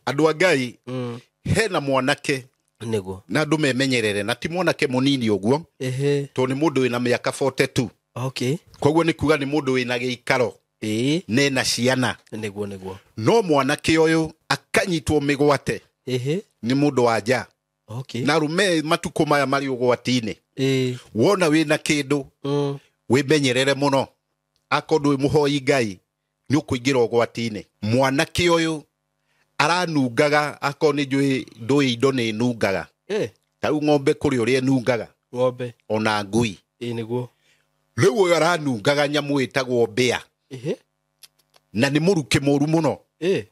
Andũ a Ngai, hena mwanake nĩguo na andũ memenyerere, na ti mwanake mũnini ũguo, ehe tondũ nĩ mũndũ wĩna mĩaka 42. Okay. Koguo nĩ kuga nĩ mũndũ wĩna gĩikaro ĩĩ nena ciana. Nĩguo nĩguo. No mwanake ũyũ akanyitwo mĩgwate ehe nĩ mũndũ wa nja. Okay. Na arũme matukũ maya marĩ ũgwati-inĩ. Ĩĩ. Wona wĩna kĩndũ wĩmenyerere mũno, akorwo ndũĩ mũhoi Ngai nĩ ũkũingĩra ũgwati-inĩ. Mwanake ũyũ aranungaga, akorwo nĩ njũĩ ndũĩ indo nĩ nungaga. Eh. Ta rĩu ng'ombe kũrĩ ũrĩa ĩnungaga. Ng'ombe. Ona ngui. Ĩĩ nĩguo. Rĩu ũyũ aranungaga nyamũ ĩtagwo mbĩa. Ehe. Na nĩ mũrukĩ mũru mũno. Ĩĩ.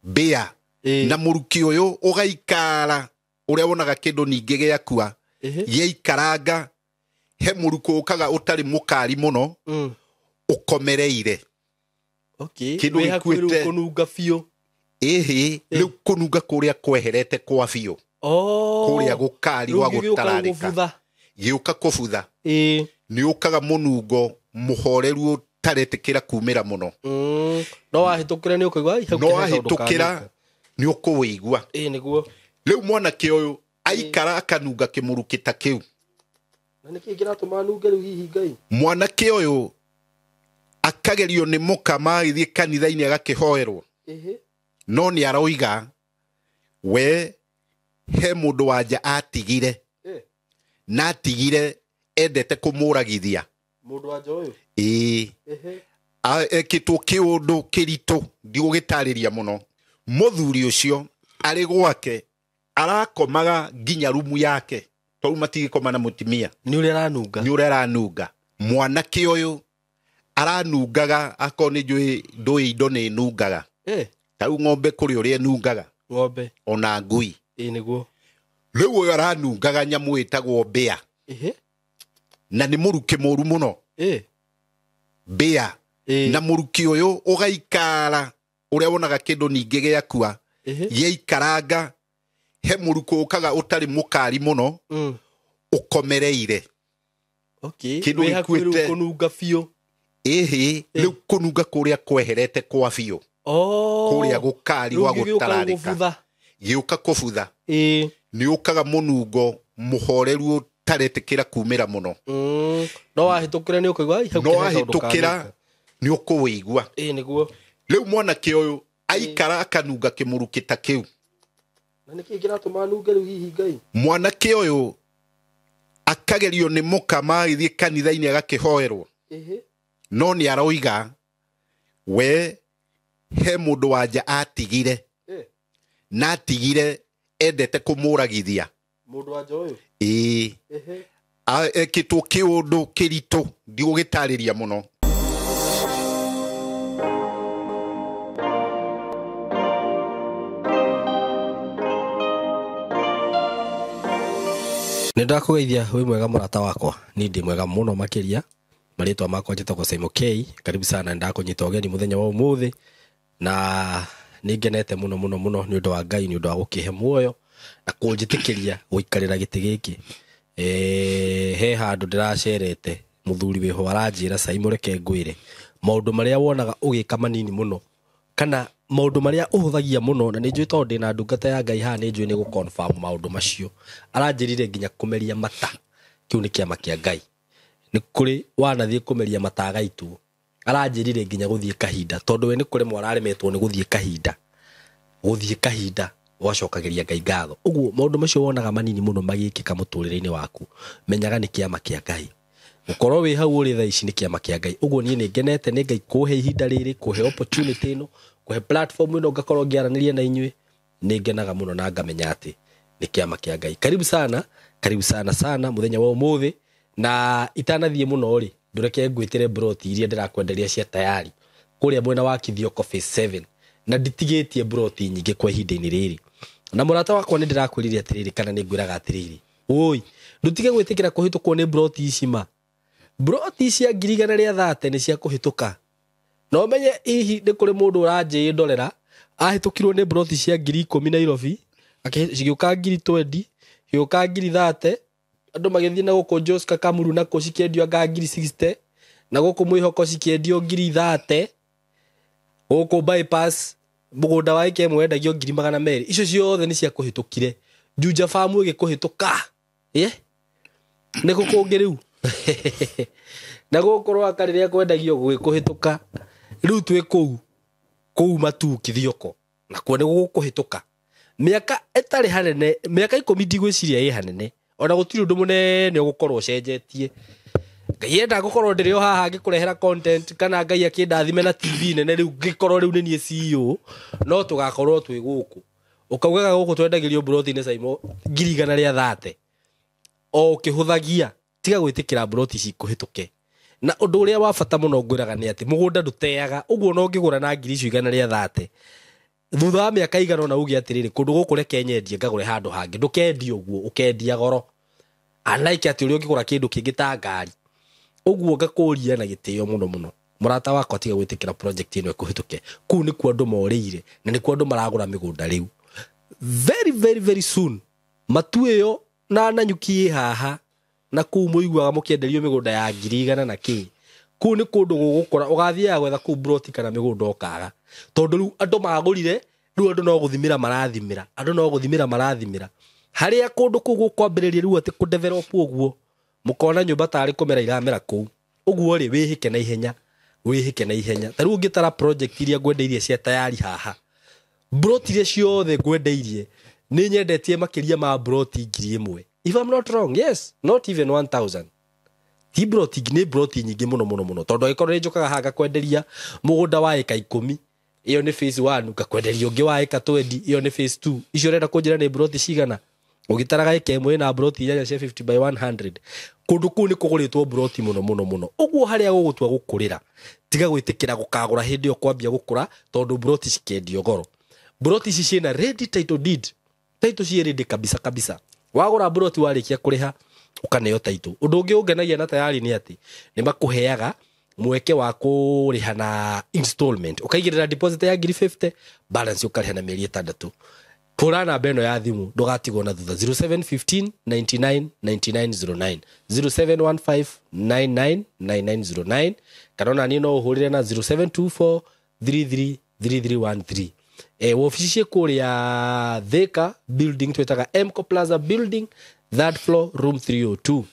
Mbĩa. Ĩĩ. Na mũrukĩ ũyũ ũgaikara ũrĩa wonaga kĩndũ ningĩ gĩakua. Ehe. Gĩaikaranga he mũrukĩ ũkaga ũtarĩ mũkari mũno, ũkomereire. Okay. Kĩndũ Wĩ hakuhĩ rĩu gĩkuĩte. kũnunga biũ. Ĩhĩ, rĩu kũnunga kũrĩa kweherete kwa biũ. Oh. Kũrĩa gũkari gwa Rĩu gĩgĩũka gũtararĩka. gũbutha. Gĩũka kũbutha. Ĩĩ. Nĩ ũkaga mũnungo mũhoreru ũtaretĩkĩra kumĩra mũno. No wahĩtũkĩra nĩ ũkũigua, ai, hau No kĩhe kaũndũ wahĩtũkĩra kanunga. nĩ ũkũwĩigua. Ĩĩ nĩguo. Rĩu mwanake ũyũ aikara akanunga kĩmũrukĩ ta kĩu. Na nĩkĩĩ kĩratũma anunge rĩu hihi Ngai? Mwanake ũyũ akagerio nĩ mũka magĩthiĩ kanitha-inĩ agakĩhoerwo. Ehe. No nĩ aroiga we he mũndũ wa nja atigire. Eh. Na atigire endete kũmũragithia. Mũndũ wa nja ũyũ? Ĩĩ. Ehe. Ekĩtwo kĩũndũ kĩritũ ndigũgĩtarĩria mũno. Mũthuri ũcio arĩ gwake arakomaga nginya rumu yake, tondũ matigĩkoma na mũtumia. Nĩ ũrĩa aranunga. Nĩ ũrĩa aranunga. Mwanake ũyũ aranungaga, akorwo nĩ njũĩ ndũĩ indo nĩ nungaga. Eh. Ta rĩu ng'ombe kũrĩ ũrĩa ĩnungaga. Ng'ombe. Ona ngui. Ĩĩ nĩguo. Rĩu ũyũ aranungaga nyamũ ĩtagwo mbĩa. Ehe. Na nĩ mũrukĩ mũru mũno. Ĩĩ. Mbĩa. Ĩĩ. Na mũrukĩ ũyũ ũgaikara ũrĩa wonaga kĩndũ ningĩ gĩakua. Ehe. Gĩaikaranga he mũrukĩ ũkaga ũtarĩ mũkari mũno, ũkomereire. Okay. Kĩndũ Wĩ hakuhĩ rĩu gĩkuĩte. kũnunga biũ. Ĩhĩ, rĩu kũnunga kũrĩa kweherete kwa biũ. Oh. Kũrĩa gũkari Rĩu gwa gĩgĩũka gũtararĩka. gũbutha. Gĩũka kũbutha. Ĩĩ. Nĩ ũkaga mũnungo mũhoreru ũtaretĩkĩra kumĩra mũno. No wahĩtũkĩra nĩ ũkũigua, ai, hau No kĩhe kaũndũ wahĩtũkĩra kanunga. nĩ ũkũwĩigua. Ĩĩ nĩguo. Rĩu mwanake ũyũ aikara akanunga kĩmũrukĩ ta kĩu. Na nĩkĩĩ kĩratũma anunge rĩu hihi Ngai? Mwanake ũyũ akagerio nĩ mũka magĩthiĩ kanitha-inĩ agakĩhoerwo. Ehe. No nĩ aroiga we he mũndũ wa nja atigire. Eh. Na atigire endete kũmũragithia. Mũndũ wa nja ũyũ? Ĩĩ. Ehe. Ekĩtwo kĩũndũ kĩritũ ndigũgĩtarĩria mũno. Nĩ ndakũgeithia wĩ mwega mũrata wakwa, niĩ ndĩ mwega mũno makĩria. Marĩtwa makwa njĩtagwo Simon K. Karibu sana, nĩ ndakũnyita ũgeni mũthenya wa ũmũthĩ, na nĩ ngenete mũno mũno mũno nĩ ũndũ wa Ngai, nĩ ũndũ wa gũkĩhe muoyo na kũnjĩtĩkĩria gũikarĩra gĩtĩ gĩkĩ. He handũ ndĩracerete, mũthuri wĩho aranjĩra, Simon reke ngwĩre maũndũ marĩa wonaga ũgĩka manini mũno, kana maũndũ marĩa ũhũthagia mũno, na nĩ njũĩ tondũ ndĩna ndungata ya Ngai haha, nĩ njũĩ nĩ gũ-confirm maũndũ macio. Aranjĩrire nginya kũmeria mata, kĩu nĩ kĩama kĩa Ngai. Nĩ kũrĩ wanathiĩ kũmeria mata agaitwo. Aranjĩrire nginya gũthiĩ kahinda, tondũ we nĩ kũremwo araremetwo nĩ gũthiĩ kahinda. Gũthiĩ kahinda ũgacokagĩria Ngai ngatho. Ũguo maũndũ macio wonaga manini mũno magĩkĩka mũtũrĩre-inĩ waku, menyaga nĩ kĩama kĩa Ngai. Gũkorwo wĩ hau ũrĩ thaa ici nĩ kĩama kĩa Ngai. Ũguo niĩ nĩ ngenete nĩ Ngai kũhe ihinda rĩrĩ, kũhe opportunity ĩno, kũhe platform ĩno ngakorwo ngĩaranĩria na inyuĩ. Nĩ ngenaga mũno na ngamenya atĩ nĩ kĩama kĩa Ngai. Karibu sana, karibu sana sana mũthenya wa ũmũthĩ. Na itanathiĩ mũno rĩ, ndũreke ngwĩtĩre broti iria ndĩrakwenderia cia tayari kũrĩa mwena wa Kithioko phase 7, na nditigĩtie broti nyingĩ kwa ihinda-inĩ rĩrĩ. Na mũrata wakwa nĩ ndĩrakwĩrire atĩrĩrĩ, kana nĩ ngwĩraga atĩrĩrĩ, oi, ndũtige gwĩtĩkĩra kũhĩtũkwo nĩ broti ici ma. Broti cia ngiri igana rĩa thate nĩ cia kũhĩtũka. Na ũmenye hihi nĩ kũrĩ mũndũ ũranjĩĩ ndorera, ahĩtũkirwo nĩ broti cia ngiri ikũmi Nairobi, cigĩũka ngiri twendi, cigĩũka ngiri thate, andũ magĩthiĩ na gũkũ Joska Kamuru na kũ cikĩendio anga ngiri 60, na gũkũ Mwĩhoko cikĩendio ngiri thate, gũkũ bypass Mũgũnda wa ĩka ĩmwe wendagio 200,000. Icio ciothe nĩ cia kũhĩtũkire. Juja Farm ĩgĩkũhĩtũka. Ĩ? Nĩ kũ kũngĩ rĩu? Na gũkũ Rwaka rĩrĩa kwendagio gũgĩkũhĩtũka. Rĩu twĩ kũu, kũu Matuu Kithioko. Nakuo nĩ gũgũkũhĩtũka. Mĩaka ĩtarĩ hanene, mĩaka 10 ndigwĩciria ĩ hanene. Ona gũtirĩ ũndũ mũnene ũgũkorwo ũcenjetie. Ngai enda ngũkorwo ndĩrĩ o haha ngĩkũrehera content, kana Ngai akĩndathime na TV nene rĩu ngĩkorwo rĩu nĩ niĩ CEO, no tũgakorwo twĩ gũkũ. Ũkaugaga gũkũ twendagĩrio mburoti-inĩ Saimo 130,000. O ũkĩhũthagia, tiga gwĩtĩkĩra mburoti cikũhĩtũke. Na ũndũ ũrĩa wa bata mũno ngwĩraga nĩ atĩ mũgũnda ndũteaga, ũguo no ũngĩgũra na 130,000. Thutha wa mĩaka igana ũna uge atĩrĩrĩ, kũndũ gũkũ reke nyendie ngagũre handũ hangĩ. Ndũkendia ũguo, ũkendia goro. Unlike atĩ ũrĩa ũngĩgũra kĩndũ kĩngĩ ta ngari. Ũguo ngakũria na gĩtĩo mũno mũno. Mũrata wakwa tiga gwĩtĩkĩra project ĩno ĩkũhĩtũke. Kũu nĩkuo andũ morĩire na nĩkuo andũ maragũra mĩgũnda rĩu. Very, very, very soon, Matu ĩyo na Nanyuki ĩ haha, na kũu mũiguaga mũkĩenderio mĩgũnda ya 100,000 na kĩ. Kũu nĩ kũndũ gũgũkora, ũgathiaga gwetha kũu broti kana mĩgũnda ũkaga. Tondũ rĩu andũ magũrire, rĩu andũ no gũthimĩra marathimĩra. Andũ no gũthimĩra marathimĩra. Harĩa kũndũ kũu gũkwambĩrĩria rĩu atĩ kũdevelop ũguo, mũkona nyũmba tarĩ kũmera iramera kũu. Ũguo rĩ, wĩhĩke na ihenya. Wĩhĩke na ihenya. Ta rĩu ũngĩtara project iria ngwendeirie cia tayari haha. Broti iria ciothe ngwendeirie, nĩ nyendetie makĩria ma broti 1,000. If I'm not wrong, yes, not even 1,000. Ti broti, nĩ broti nyingĩ mũno mũno mũno. Tondũ angĩkorwo nĩ njũkaga haha ngakwenderia mũgũnda wa ĩka 10, ĩyo nĩ phase 1, ngakwenderia ũngĩ wa ĩka 20, ĩyo nĩ phase 2. Icio ũrenda kũnjĩra nĩ broti cigana? Ũgĩtaraga ĩka ĩmwe ĩna broti inyanya cia 50 by 100. Kũndũ kũu nĩ kũgũrĩtwo broti mũno mũno mũno. Ũguo harĩa gũgũtua gũkũrĩra, tiga gwĩtĩkĩra gũkagũra hĩndĩ ĩyo kwambia gũkũra, tondũ broti cikendio goro. Broti ici ciĩna ready title deed. Title ciĩ ready kabisa kabisa. Wagũra broti warĩkia kũrĩha, ũkaneo title. Ũndũ ũngĩ ũngenagia na tayari nĩ atĩ nĩ makũheaga mweke wa kũrĩha na installment. Ũkaigĩrĩra deposit ya 50,000, balance ũkarĩha na mĩeri 6. Hũra namba ĩno ya thimũ ndũgatigwo na thutha, zero seven fifteen ninety nine ninety nine zero nine, zero seven one five nine nine nine nine zero nine, kana ona niĩ no ũhũrĩre na zero seven two four three three three three one three. Wabici ciĩ kũrĩa Thika building, twĩtaga Mco Plaza building, third floor, room 302.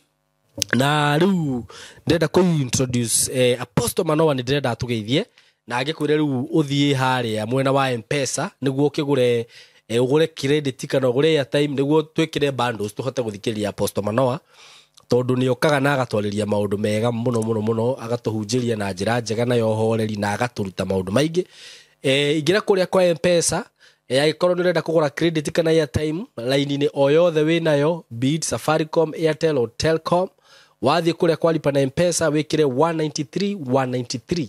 Na rĩu ndĩrenda kũ introduce Apostle Manoa, nĩ ndĩrenda atũgeithie na angĩkwĩre rĩu ũthiĩ harĩa mwena wa M-Pesa nĩguo ũkĩgũre, ũgũre credit kana ũgũre airtime nĩguo twĩkĩre bundles tũhote gũthikĩrĩria Apostle Manoa, tondũ nĩ okaga na agatwarĩria maũndũ mega mũno mũno mũno, agatũhunjĩria na njĩra njega na ya ũhoreri na agatũruta maũndũ maingĩ. Ingĩra kũrĩa kwa M-Pesa, angĩkorwo nĩ ũrenda kũgũra credit kana airtime line-inĩ o yothe wĩnayo, be it Safaricom, Airtel or Telcom, wathiĩ kũrĩa kwa lipa na M-Pesa wĩkĩre 193 193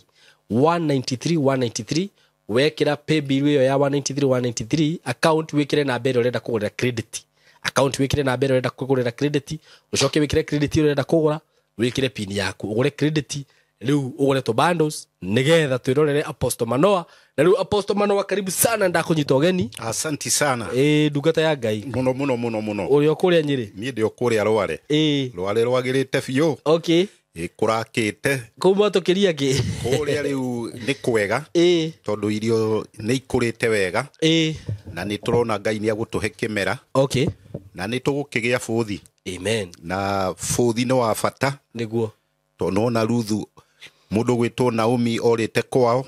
193 193, wekĩra pay bill ĩyo ya 193 193, account wĩkĩre namba ĩrĩa ũrenda kũgũrĩra credit, account wĩkĩre namba ĩrĩa ũrenda kũgũrĩra credit, ũcoke wĩkĩre credit ĩrĩa ũrenda kũgũra, wĩkĩre pin yaku ũgũre credit, rĩu ũgũre tũ bundles nĩgetha twĩrorere Apostle Manoa. Na rĩu Apostle Manoa, karibu sana, ndakũnyita ũgeni. Asanti sana. Ndungata ya Ngai. Mũno mũno mũno mũno. Ũrĩ o kũrĩa Nyĩrĩ? Niĩ ndĩ o kũrĩa Rware. Rware rwagĩrĩte biũ. Kũrakĩte. Kũu mwatũkĩria kĩ? Kũrĩa rĩu nĩ kwega. Tondũ irio nĩ ikũrĩte wega. Na nĩ tũrona Ngai nĩ agũtũhe kĩmera. Na nĩ tũgũkĩgĩa bũthi. Amen. Na bũthi nĩ wa bata. Nĩguo. Tondũ nĩwona Ruthu, mũndũ gwĩtwo Naomi orĩte kwao,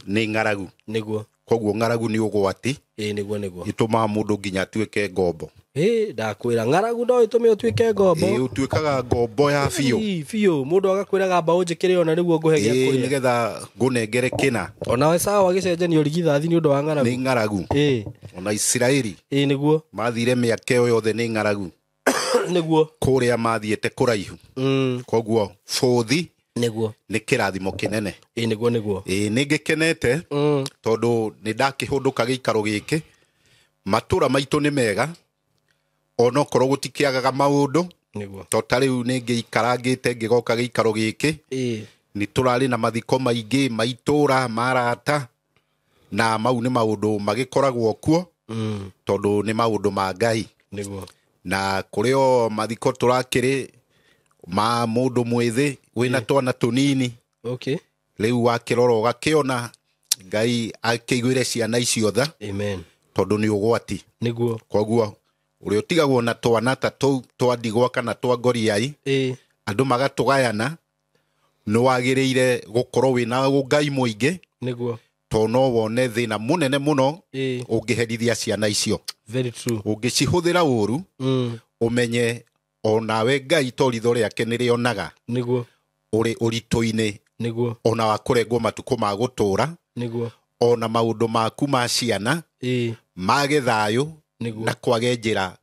nĩ ng'aragu. Nĩguo. Koguo ng'aragu nĩ ũgwati. Nĩguo, nĩguo. Ĩtũmaga mũndũ nginya atuĩke ngombo. Ndakwĩra ng'aragu no ĩtũme ũtuĩke ngombo. Ũtuĩkaga ngombo ya biũ. Biũ. Mũndũ agakwĩraga mbaũ njĩkĩre ona nĩguo ngũhe gĩa kũrĩa. Nĩgetha ngũnengere kĩna. Ona we sawa gĩcenjanio rigithathi nĩ ũndũ wa ng'aragu. Nĩ ng'aragu. Ona Isiraeli. Nĩguo. Mathire mĩaka ĩyo yothe nĩ ng'aragu. Nĩguo. Kũrĩa mathiĩte kũraihu. Koguo bũthi Nĩguo. nĩ kĩrathimo kĩnene. Nĩguo, nĩguo. Nĩ ngĩkenete, tondũ nĩ ndakĩhũndũka gĩikaro gĩkĩ. Matũra maitũ nĩ mega, onokorwo gũtikĩagaga maũndũ. Nĩguo. To ta rĩu nĩ ngĩikarangĩte ngĩgoka gĩikaro gĩkĩ. Nĩ tũrarĩ na mathiko maingĩ ma itũra, ma arata, na mau nĩ maũndũ magĩkoragwo kuo, tondũ nĩ maũndũ ma Ngai. Nĩguo. Na kũrĩ o mathiko tũrakĩrĩ ma mũndũ mwĩthĩ wĩna twana tũnini. Rĩu wakĩrora ũgakĩona Ngai akĩiguĩre ciana icio tha. Amen. Tondũ nĩ ũgwati. Nĩguo. Koguo ũrĩa ũtigagwo na twana ta tũu twa ndigwa kana twa ngoriai, andũ magatũgayana, nĩ wagĩrĩire gũkorwo wĩna ũngai mũingĩ. Nĩguo. Tondũ no wone thĩna mũnene mũno ũngĩherithia ciana icio. Very true. Ũngĩcihũthĩra ũru, ũmenye onawe Ngai to ritho rĩake nĩrĩonaga. Nĩguo. Ũrĩ ũritũ-inĩ. Nĩguo. Ona wa kũrengwo matukũ ma gũtũra. Nĩguo. Ona maũndũ maku ma ciana mage thayũ na kwage njĩra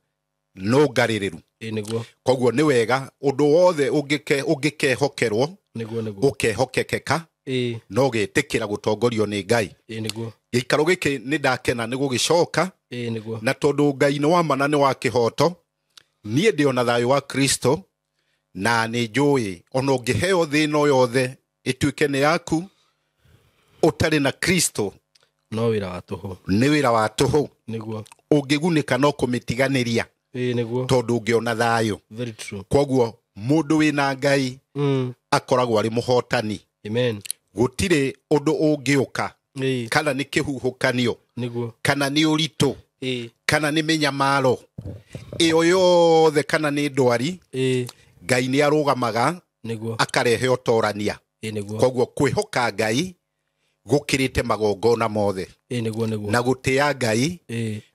nũngarĩrĩru. Nĩguo. Koguo nĩ wega ũndũ wothe ũngĩkehokerwo, nĩguo nĩguo, ũkehokekeka, no ũgetĩkĩra gũtongorio nĩ Ngai. Nĩguo. Gĩikaro gĩkĩ nĩ ndakena nĩ gũgĩcoka. Nĩguo. Na tondũ Ngai nĩ wa ma na nĩ wa kĩhoto, niĩ ndĩ ona thayũ wa Kristo, na nĩ njũĩ ona ũngĩheo thĩna yothe ĩtuĩke nĩ yaku, ũtarĩ na Kristo no wĩra wa tũhũ. Nĩ wĩra wa tũhũ. Nĩguo. Ũngĩgunĩka no kũmĩtiganĩria. Nĩguo. Tondũ ũngĩona thayũ. Very true. Koguo mũndũ wĩna Ngai akoragwo arĩ mũhotani. Amen. Gũtirĩ ũndũ ũngĩũka, kana nĩ kĩhuhũkanio, nĩguo, kana nĩ ũritũ, kana nĩ mĩnyamaro ĩyo yothe, kana nĩ ndwari, Ngai nĩ arũgamaga, nĩguo, akarehe ũtorania. Nĩguo. Koguo kwĩhoka Ngai gũkĩrĩte magongona mothe. Nĩguo nĩguo. Na gũtĩa Ngai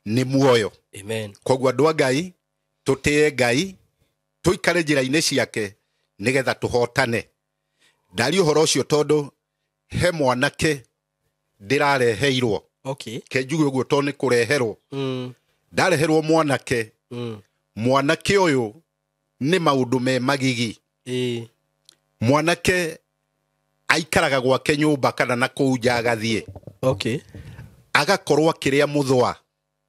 nĩ muoyo. Amen. Koguo andũ a Ngai, tũtĩe Ngai, tũikare njĩra-inĩ ciake nĩgetha tũhotane. Ndaria ũhoro ũcio tondũ he mwanake ndĩrareheirwo. Okay. Ke njuge ũguo tondũ nĩ kũreherwo. Ndareherwo mwanake. Mwanake ũyũ nĩ maũndũ me magigi. Mwanake aikaraga gwake nyũmba kana na kũu nja agathiĩ. Okay. Agakorwo akĩrĩa mũthũa.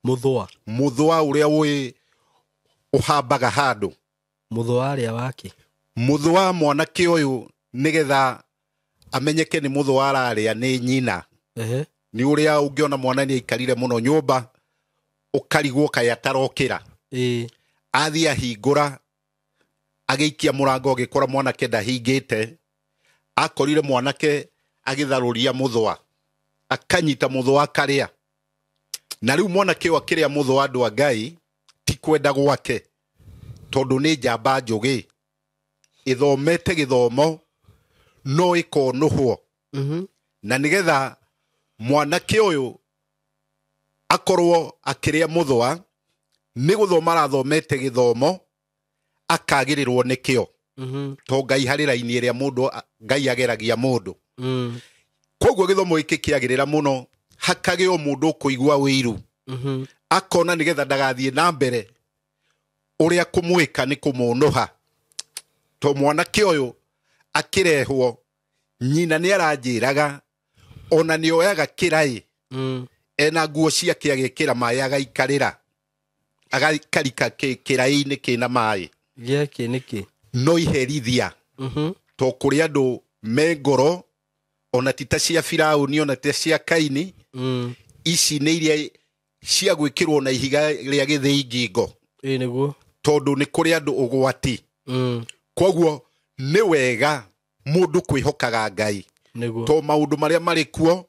Mũthũa. Mũthũa ũrĩa ũĩ ũhambaga handũ. Mũthũa arĩa wake. Mũthũa mwanake ũyũ nĩgetha amenyeke nĩ mũthũa ararĩa nĩ nyina. Nĩ ũrĩa ũngĩona mwana nĩ aikarire mũno nyũmba, ũkarigwo kaĩ atarokĩra. Athiĩ ahingũra, agĩikia mũrango agĩkora mwanake ndahingĩte. Akorire mwanake agĩtharũria mũthũa, akanyita mũthũa akarĩa. Na rĩu mwanake ũyũ akĩrĩa mũthũa, andũ a Ngai, ti kwenda gwake, tondũ nĩ njamba njũgĩ ĩthomete gĩthomo no ĩkonũhwo. Na nĩgetha mwanake ũyũ akorwo akĩrĩa mũthũa, nĩ gũthoma arathomete gĩthomo akagĩrĩrwo nĩkĩo. To Ngai harĩ raini ĩrĩa mũndũ Ngai ageragia mũndũ. Koguo gĩthomo gĩkĩ kĩagĩrĩra mũno, hakagĩa o mũndũ ũkũigua ũiru. Akona nĩgetha ndagathiĩ na mbere, ũrĩa kũmwĩka nĩ kũmũnũha. To mwanake ũyũ akĩrehwo, nyina nĩ aranjĩraga, ona nĩ oyaga kĩraĩ, ena nguo ciake agĩkĩra maĩ agaikarĩra, agaikarika kĩraĩ-inĩ kĩna maĩ. Gĩakĩ nĩkĩ? No iherithia. To kũrĩ andũ me ngoro, ona ti ta cia Firaũni, ona ti ta cia Kaini, ici nĩ iria cia gwĩkĩrwo na ihiga rĩa gĩthĩi ngingo. Nĩguo. Tondũ nĩ kũrĩ andũ ũgwati. Koguo nĩ wega mũndũ kwĩhokaga Ngai. Nĩguo. To maũndũ marĩa marĩ kuo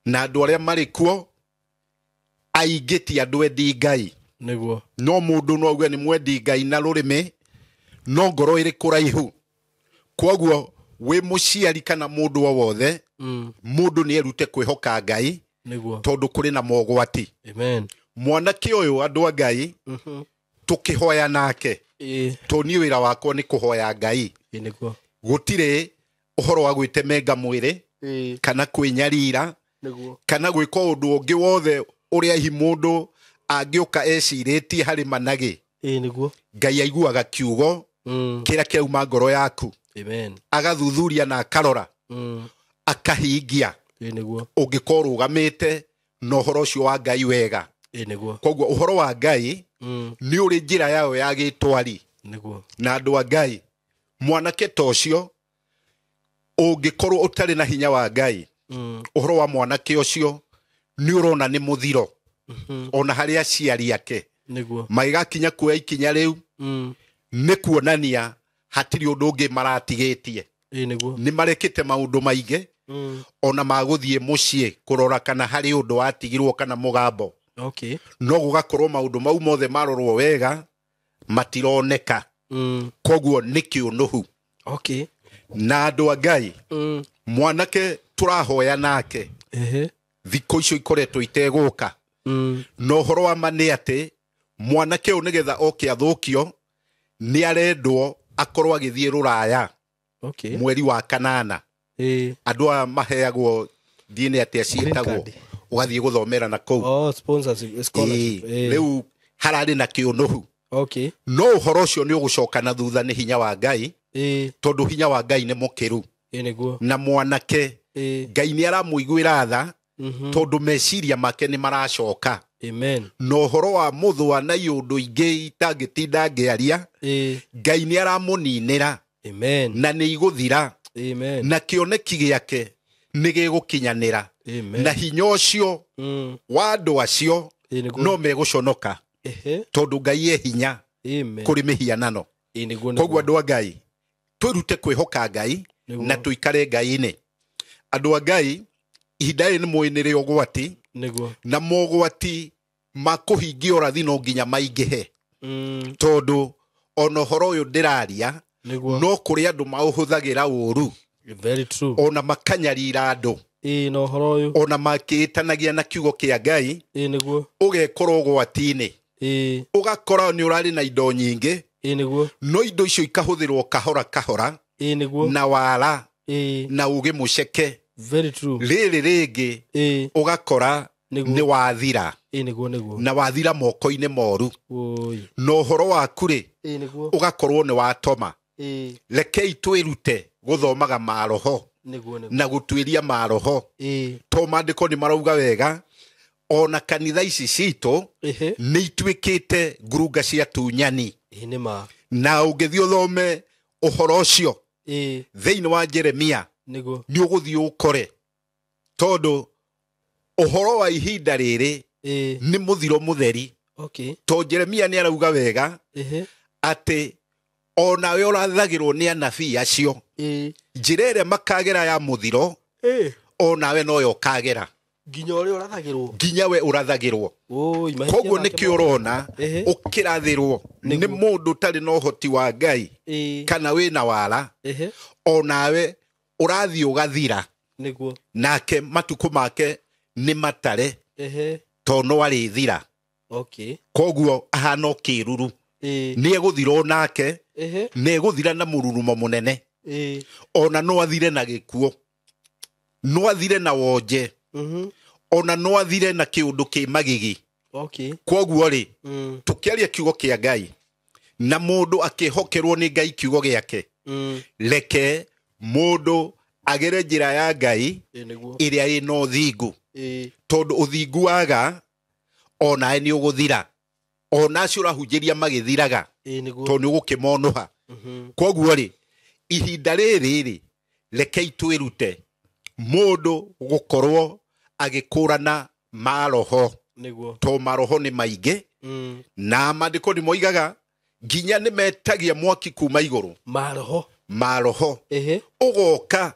na andũ arĩa marĩ kuo aingĩ ti andũ endi Ngai. Nĩguo. No mũndũ no auge nĩ mwendi Ngai na rũrĩmĩ, no ngoro ĩrĩ kũraihu. Koguo wĩ mũciari kana mũndũ o wothe, mũndũ nĩ erute kwĩhoka Ngai. Nĩguo. Tondũ kũrĩ na mogwati. Amen. Mwanake ũyũ andũ a Ngai, tũkĩhoya nake. Tondũ niĩ wĩra wakwa nĩ kũhoya Ngai. Nĩguo. Gũtirĩ ũhoro wa gwĩtemenga mwĩrĩ, kana kwĩnyarira, Nĩguo. kana gwĩka ũndũ ũngĩ wothe ũrĩa hihi mũndũ angĩũka ecirĩtie harĩ managĩ. Nĩguo. Ngai aiguaga kiugo kĩrĩa kĩrauma ngoro yaku. Amen. Agathuthuria na akarora, akahingia. Nĩguo. Ũngĩkorwo ũrũgamĩte na ũhoro ũcio wa Ngai wega. Nĩguo. Koguo ũhoro wa Ngai nĩ ũrĩ njĩra yayo ya gĩtwari. Nĩguo. Na andũ a Ngai, mwanake ta ũcio ũngĩkorwo ũtarĩ na hinya wa Ngai, ũhoro wa mwanake ũcio nĩ ũrona nĩ mũthiro. Ona harĩ aciari ake. Nĩguo. Magĩgakinya kuoya ikinya rĩu, nĩ kuonania hatirĩ ũndũ ũngĩ maratigĩtie. Nĩguo. Nĩ marekĩte maũndũ maingĩ, Ona magũthiĩ mũciĩ kũrora kana harĩ ũndũ watigirwo kana mũgambo. Okay. No gũgakorwo maũndũ mau mothe marorwo wega matironeka. Koguo nĩ kĩũnũhu. Okay. Na andũ a Ngai, mwanake tũrahoya nake thikũ icio ikoretwo itegũka. Na ũhoro wa ma nĩ atĩ mwanake ũyũ nĩgetha oke athũkio nĩ arendwo akorwo agĩthiĩ rũraya. Okay. Mweri wa kanana. Andũ aya maheagwo ndiĩ atĩa ciĩtagwo ũgathiĩ gũthomera na kũu. Oh, sponsors, scholarship. Rĩu hararĩ na kĩũnũhu. Okay. No ũhoro ũcio nĩ ũgũcoka na thutha nĩ hinya wa Ngai, tondũ hinya wa Ngai nĩ mũkĩru. Nĩguo. Na mwanake Ngai nĩ aramũiguĩra tha, tondũ meciria make nĩ maracoka. Amen. Na ũhoro wa mũthũa na iũndũ ingĩ itangĩtinda ngĩaria, Ngai nĩ aramũninĩra. Amen. Na nĩ igũthira. Amen. Na kĩoneki gĩake nĩ gĩgũkinyanĩra. Amen. Na hinya ũcio wa andũ acio no megũconoka, tondũ Ngai e hinya kũrĩ mĩhianano. Koguo andũ a Ngai, twĩrute kwĩhoka Ngai na tũikare Ngai-inĩ. Andũ a Ngai, ihinda rĩrĩ nĩ mũĩ nĩ rĩa ũgwati, na mogwati ma kũhingia ũrathi no nginya maingĩhe. Tondũ ona ũhoro ũyũ ndĩraria, no kũrĩ andũ maũhũthagĩra ũru. Very true. Ona makanyarira andũ. Na ũhoro ũyũ. Ona makĩĩtanagia na kiugo kĩa Ngai. Nĩguo. Ũgekora ũgwati-inĩ. Ũgakora nĩ ũrarĩ na indo nyingĩ. Nĩguo. No indo icio ikahũthĩrwo kahora kahora. Nĩguo. Na wara. Na ũgĩ mũceke. Very true. Rĩrĩ rĩngĩ ũgakora nĩ wathira. Nĩguo nĩguo. Na wathira moko-inĩ moru. Na ũhoro waku rĩ, ũgakorwo nĩ watoma. Rekei twĩrute gũthomaga maroho na gũtuĩria maroho. To maandĩko nĩ marauga wega, ona kanitha ici citũ nĩ ituĩkĩte ngurunga cia tunyani. Na ũngĩthiĩ ũthome ũhoro ũcio thĩinĩ wa Jeremia, nĩ ũgũthiĩ ũkore, tondũ ũhoro wa ihinda rĩrĩ nĩ mũthiro mũtheri. Okay. To Jeremia nĩ arauga wega atĩ onawe ũrathagĩrwo nĩ anabii acio, njĩra ĩrĩa makagera ya mũthiro, onawe noyo ũkagera. Nginya ũrĩa ũrathagĩrwo. Nginya we ũrathagĩrwo. Koguo nĩkĩo ũrona ũkĩrathĩrwo nĩ mũndũ ũtarĩ na ũhoti wa Ngai kana wĩna wara, onawe ũrathiĩ ũgathira. Nĩguo. Nake matukũ make nĩ matare, tondũ no arĩthira. Okay. Koguo ahana o kĩruru. Nĩ egũthira onake, nĩ egũthira na mũrurumo mũnene. Ona no athire na gĩkuũ, no athire na wonje, ona no athire na kĩũndũ kĩ magigi. Okay. Koguo rĩ, tũkĩaria kiugo kĩa Ngai na mũndũ akĩhokerwo nĩ Ngai kiugo gĩake, reke mũndũ agere njĩra ya Ngai ĩrĩa ĩna ũthingu, tondũ ũthingu waga onawe nĩ ũgũthira. Ona acio ũrahunjĩria magĩthiraga, tondũ nĩ ũgũkĩmonũha. Koguo rĩ, ihinda rĩrĩ rĩ, rekei twĩrute mũndũ gũkorwo agĩkũrana maroho. To maroho nĩ maingĩ, na maandĩko nĩ moigaga nginya nĩ metagia mwaki kuma igũrũ. Maroho. Maroho. Ũgoka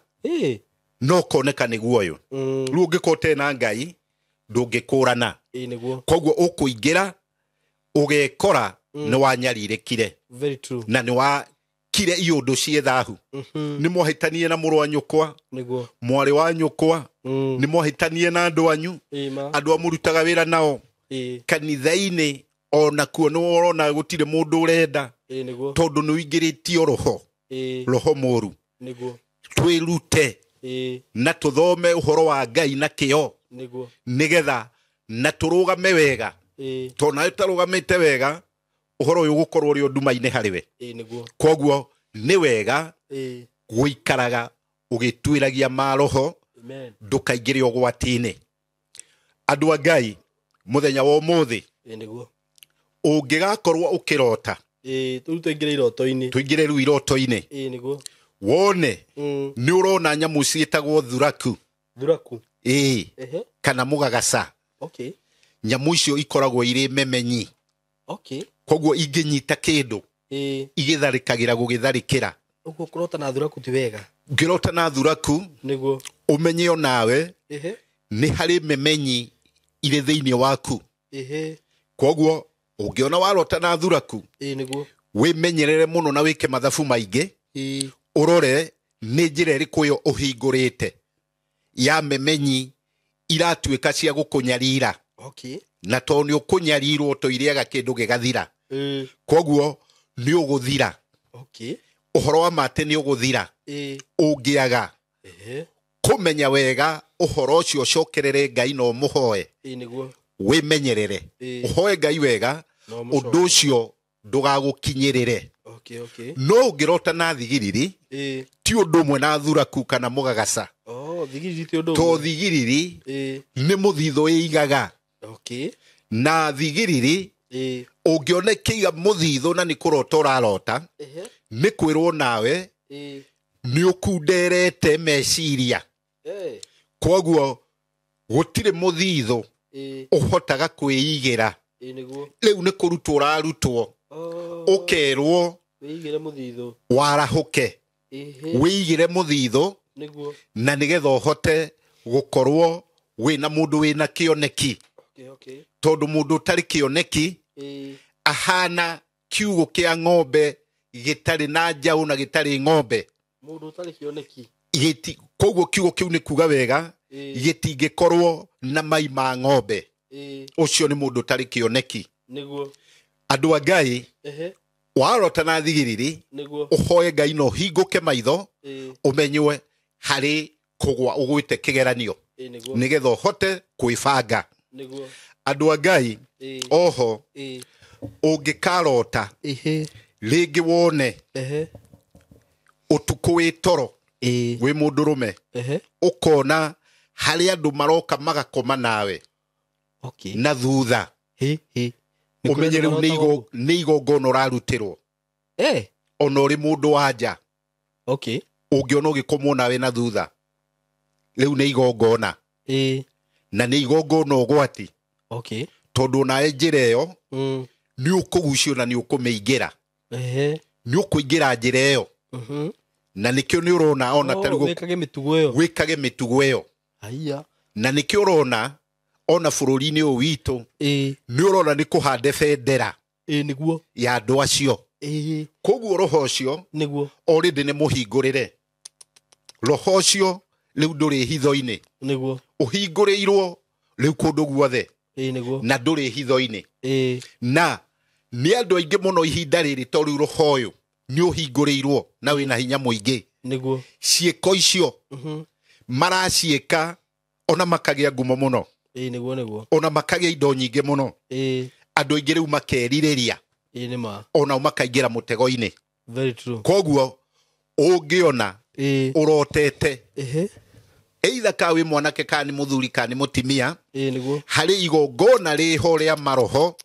no koneka nĩguo ũyũ. Rĩu ũngĩkorwo ũtarĩ na Ngai ndũngĩkũrana. Koguo ũkũingĩra ũgekora nĩ wanyarirĩkire. Very true. Na nĩ wakire iũndũ ciĩ thahu. Nĩ mwahĩtanie na mũrũ wa nyũkwa, mwarĩ wa nyũkwa, nĩ mwahĩtanie na andũ anyu, andũ a mũrutaga wĩra nao kanitha-inĩ, onakuo nĩ ũrona gũtirĩ mũndũ ũrenda, tondũ nĩ ũingĩrĩtio roho, roho mũru. Twĩrute na tũthome ũhoro wa Ngai na kĩo, nĩgetha na tũrũgame wega. Tondũ nawe ũtarũgamĩte wega, ũhoro ũyũ ũgũkorwo ũrĩ nduma-inĩ harĩ we. Koguo nĩ wega gũikaraga ũgĩtuĩragia maroho, ndũkaingĩre ũgwati-inĩ. Andũ a Ngai, mũthenya wa ũmũthĩ, ũngĩgakorwo ũkĩrota, rĩu tũingĩre iroto-inĩ. Tũingĩre rĩu iroto-inĩ. Wone nĩ ũrona nyamũ ciĩtagwo thuraku. Thuraku. Kana mũgagaca. Okay. Nyamũ icio ikoragwo irĩ memenyi. Okay. Koguo ingĩnyita kĩndũ, igĩtharĩkagĩra gũgĩtharĩkĩra. Ũguo kũrota na thuraku ti wega. Ngĩrota na thuraku, Nĩguo. Ũmenye onawe nĩ harĩ memenyi irĩ thĩinĩ waku. Koguo ũngĩona warota na thuraku, wĩmenyerere mũno na wĩke mathabu maingĩ, ũrore nĩ njĩra ĩrĩkũ ĩyo ũhingũrĩte ya memenyi iratuĩka cia gũkũnyarira. Na tondũ nĩ ũkũnyarirwo to irĩaga kĩndũ gĩgathira. Koguo nĩ ũgũthira. Ũhoro wa mate nĩ ũgũthira. Ũngĩaga kũmenya wega ũhoro ũcio, ũcokerere Ngai na ũmũhoe. Wĩmenyerere. Ũhoe Ngai wega, ũndũ ũcio ndũgagũkinyĩrĩre. No ũngĩrota na thigiriri, ti ũndũ ũmwe na thuraku kana mũgagaca. To thigiriri nĩ mũthithũ ĩigaga. Na thigiriri ũngĩona ĩkĩiga mũthithũ na nĩ kũrota ũrarota, nĩ kwĩrwo nawe nĩ ũkunderete meciria. Koguo gũtirĩ mũthithũ ũhotaga kwĩigĩra. Rĩu nĩ kũrutwo ũrarutwo, ũkerwo warahũke, wĩigĩre mũthithũ na nĩgetha ũhote gũkorwo wĩna mũndũ wĩna kĩoneki. Tondũ mũndũ ũtarĩ kĩoneki ahana kiugũ kĩa ng'ombe gĩtarĩ na njaũ na gĩtarĩ ng'ombe. Mũndũ ũtarĩ kĩoneki. Koguo kiugũ kĩu nĩ kuga wega gĩtingĩkorwo na mai ma ng'ombe. Ũcio nĩ mũndũ ũtarĩ kĩoneki. Andũ a Ngai, warota na thigiriri, ũhoe Ngai na ũhingũke maitho, ũmenywe harĩ kũgwa ũgwĩte kĩgeranio, nĩgetha ũhote kwĩbanga. Andũ a Ngai, oho ũngĩkarota rĩngĩ wone ũtukũ wĩ toro wĩ mũndũrũme, ũkona harĩ andũ maroka magakoma nawe na thutha, ũmenye rĩu nĩ igongona ũrarutĩrwo. Ona ũrĩ mũndũ wa nja, ũngĩona ũgĩkomwo nawe na thutha, rĩu nĩ igongona. Na nĩ igongona ũgwati. Tondũ onawe njĩra ĩyo nĩ ũkũgucio na nĩ ũkũmĩingĩra. Nĩ ũkũingĩra njĩra ĩyo. Na nĩkĩo nĩ ũrona ona ta rĩu wĩkage mĩtugo ĩyo. Na nĩkĩo ũrona ona bũrũri-inĩ ũyũ witũ nĩ ũrona nĩ kũhande bendera ya andũ acio. Koguo roho ũcio already nĩ mũhingũrĩre. Roho ũcio rĩu ndũrĩ hitho-inĩ. Ũhingũrĩirwo rĩu kũndũ guothe. Na ndũrĩ hitho-inĩ. Na nĩ andũ aingĩ mũno ihinda rĩrĩ to rĩu roho ũyũ nĩ ũhingũrĩirwo na wĩna hinya mũingĩ. Ciĩko icio maraciĩka ona makagĩa ngumo mũno. Ona makagĩa indo nyingĩ mũno. Andũ aingĩ rĩu makerirĩria. Ona makaingĩra mũtego-inĩ. Koguo ũngĩona ũrotete either ka wĩ mwanake ka nĩ mũthuri ka nĩ mũtimia, harĩ igongona rĩho rĩa maroho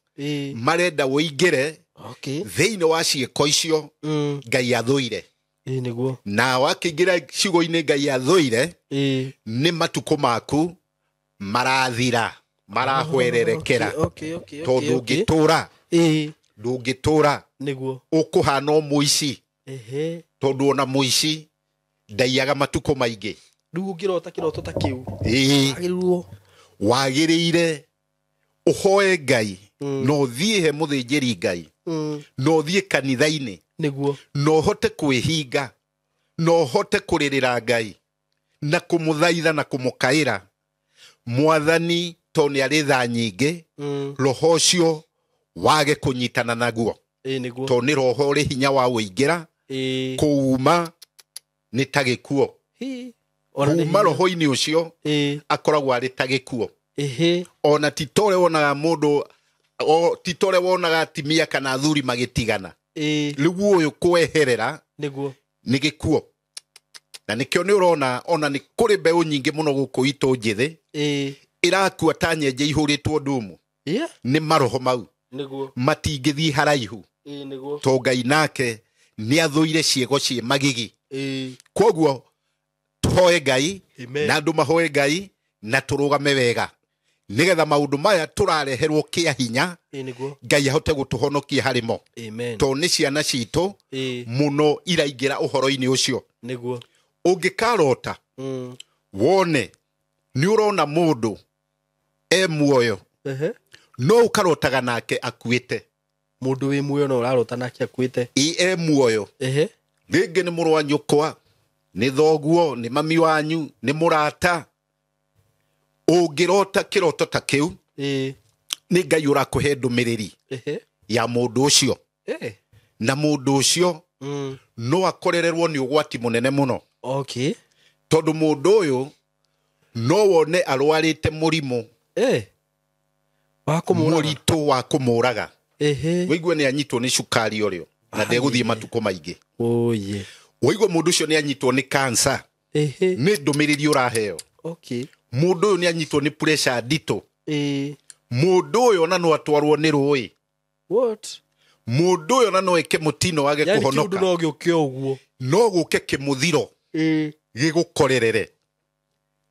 marenda ũingĩre thĩinĩ wa ciĩko icio Ngai athũire. Na wakĩingĩra ciugo-inĩ Ngai athũire, nĩ matukũ maku marathira, marahwererekera. Tondũ ũngĩtũra, ndũngĩtũra, ũkũhana o mũici. Tondũ ona mũici ndaiyaga matukũ maingĩ. Rĩu ũngĩrota kĩroto ta kĩu, wagĩrĩire ũhoe Ngai, na ũthiĩ he mũthĩnjĩri Ngai, na ũthiĩ kanitha-inĩ, na ũhote kwĩhinga, na ũhote kũrĩrĩra Ngai, na kũmũthaitha na kũmũkaĩra Mwathani, tondũ nĩ arĩ tha nyingĩ, roho ũcio wage kũnyitana naguo. Tondũ nĩ roho ũrĩ hinya wa ũingĩra, kũuma nĩ ta gĩkuo. Kuma roho-inĩ ũcio akoragwo arĩ ta gĩkuo. Ona ti ta ũrĩa wonaga mũndũ, ti ta ũrĩa wonaga atimia kana athuri magĩtigana. Rĩu ũyũ kweherera nĩ gĩkuo. Na nĩkĩo nĩ ũrona ona nĩ kũrĩ mbeũ nyingĩ mũno gũkũ itũ njĩthĩ ĩrakua ta nyenje ihũrĩtwo ndumu. Nĩ maroho mau. Matingĩthiĩ haraihu. To Ngai nake nĩ athũire ciĩko ciĩ magigi. Koguo tũhoe Ngai na andũ mahoe Ngai na tũrũgame wega nĩgetha maũndũ maya tũrareherwo kĩa hinya Ngai ahote gũtũhonokia harĩ mo. Tondũ nĩ ciana citũ mũno iraingĩra ũhoro-inĩ ũcio. Ũngĩkarota Wone nĩ ũrona mũndũ e muoyo no ũkarotaga nake akuĩte. Mũndũ wĩ muoyo no ũrarota nake akuĩte. Ĩ e muoyo. Rĩngĩ nĩ mũrũ wa nyũkwa, nĩ thoguo, nĩ mami wanyu, nĩ mũrata. Ũngĩrota kĩroto ta kĩu, nĩ Ngai ũrakũhe ndũmĩrĩri ya mũndũ ũcio. Na mũndũ ũcio no akorererwo nĩ ũgwati mũnene mũno. Okay. Tondũ mũndũ ũyũ no wone arwarĩte mũrimũ mũritũ wa kũmũraga. Wĩigue nĩ anyitwo nĩ cukari ũrĩo na ndegũthiĩ matukũ maingĩ. Wĩigue mũndũ ũcio nĩ anyitwo nĩ cancer. Nĩ ndũmĩrĩri ũraheo. Okay. Mũndũ ũyũ nĩ anyitwo nĩ pressure nditũ. Mũndũ ũyũ ona no atwarwo nĩ rũĩ. What? Mũndũ ũyũ ona no eke mũtino wage kũhonoka. Yani no gĩũke ũguo. No gũke kĩmũthiro. Gĩgũkorerere.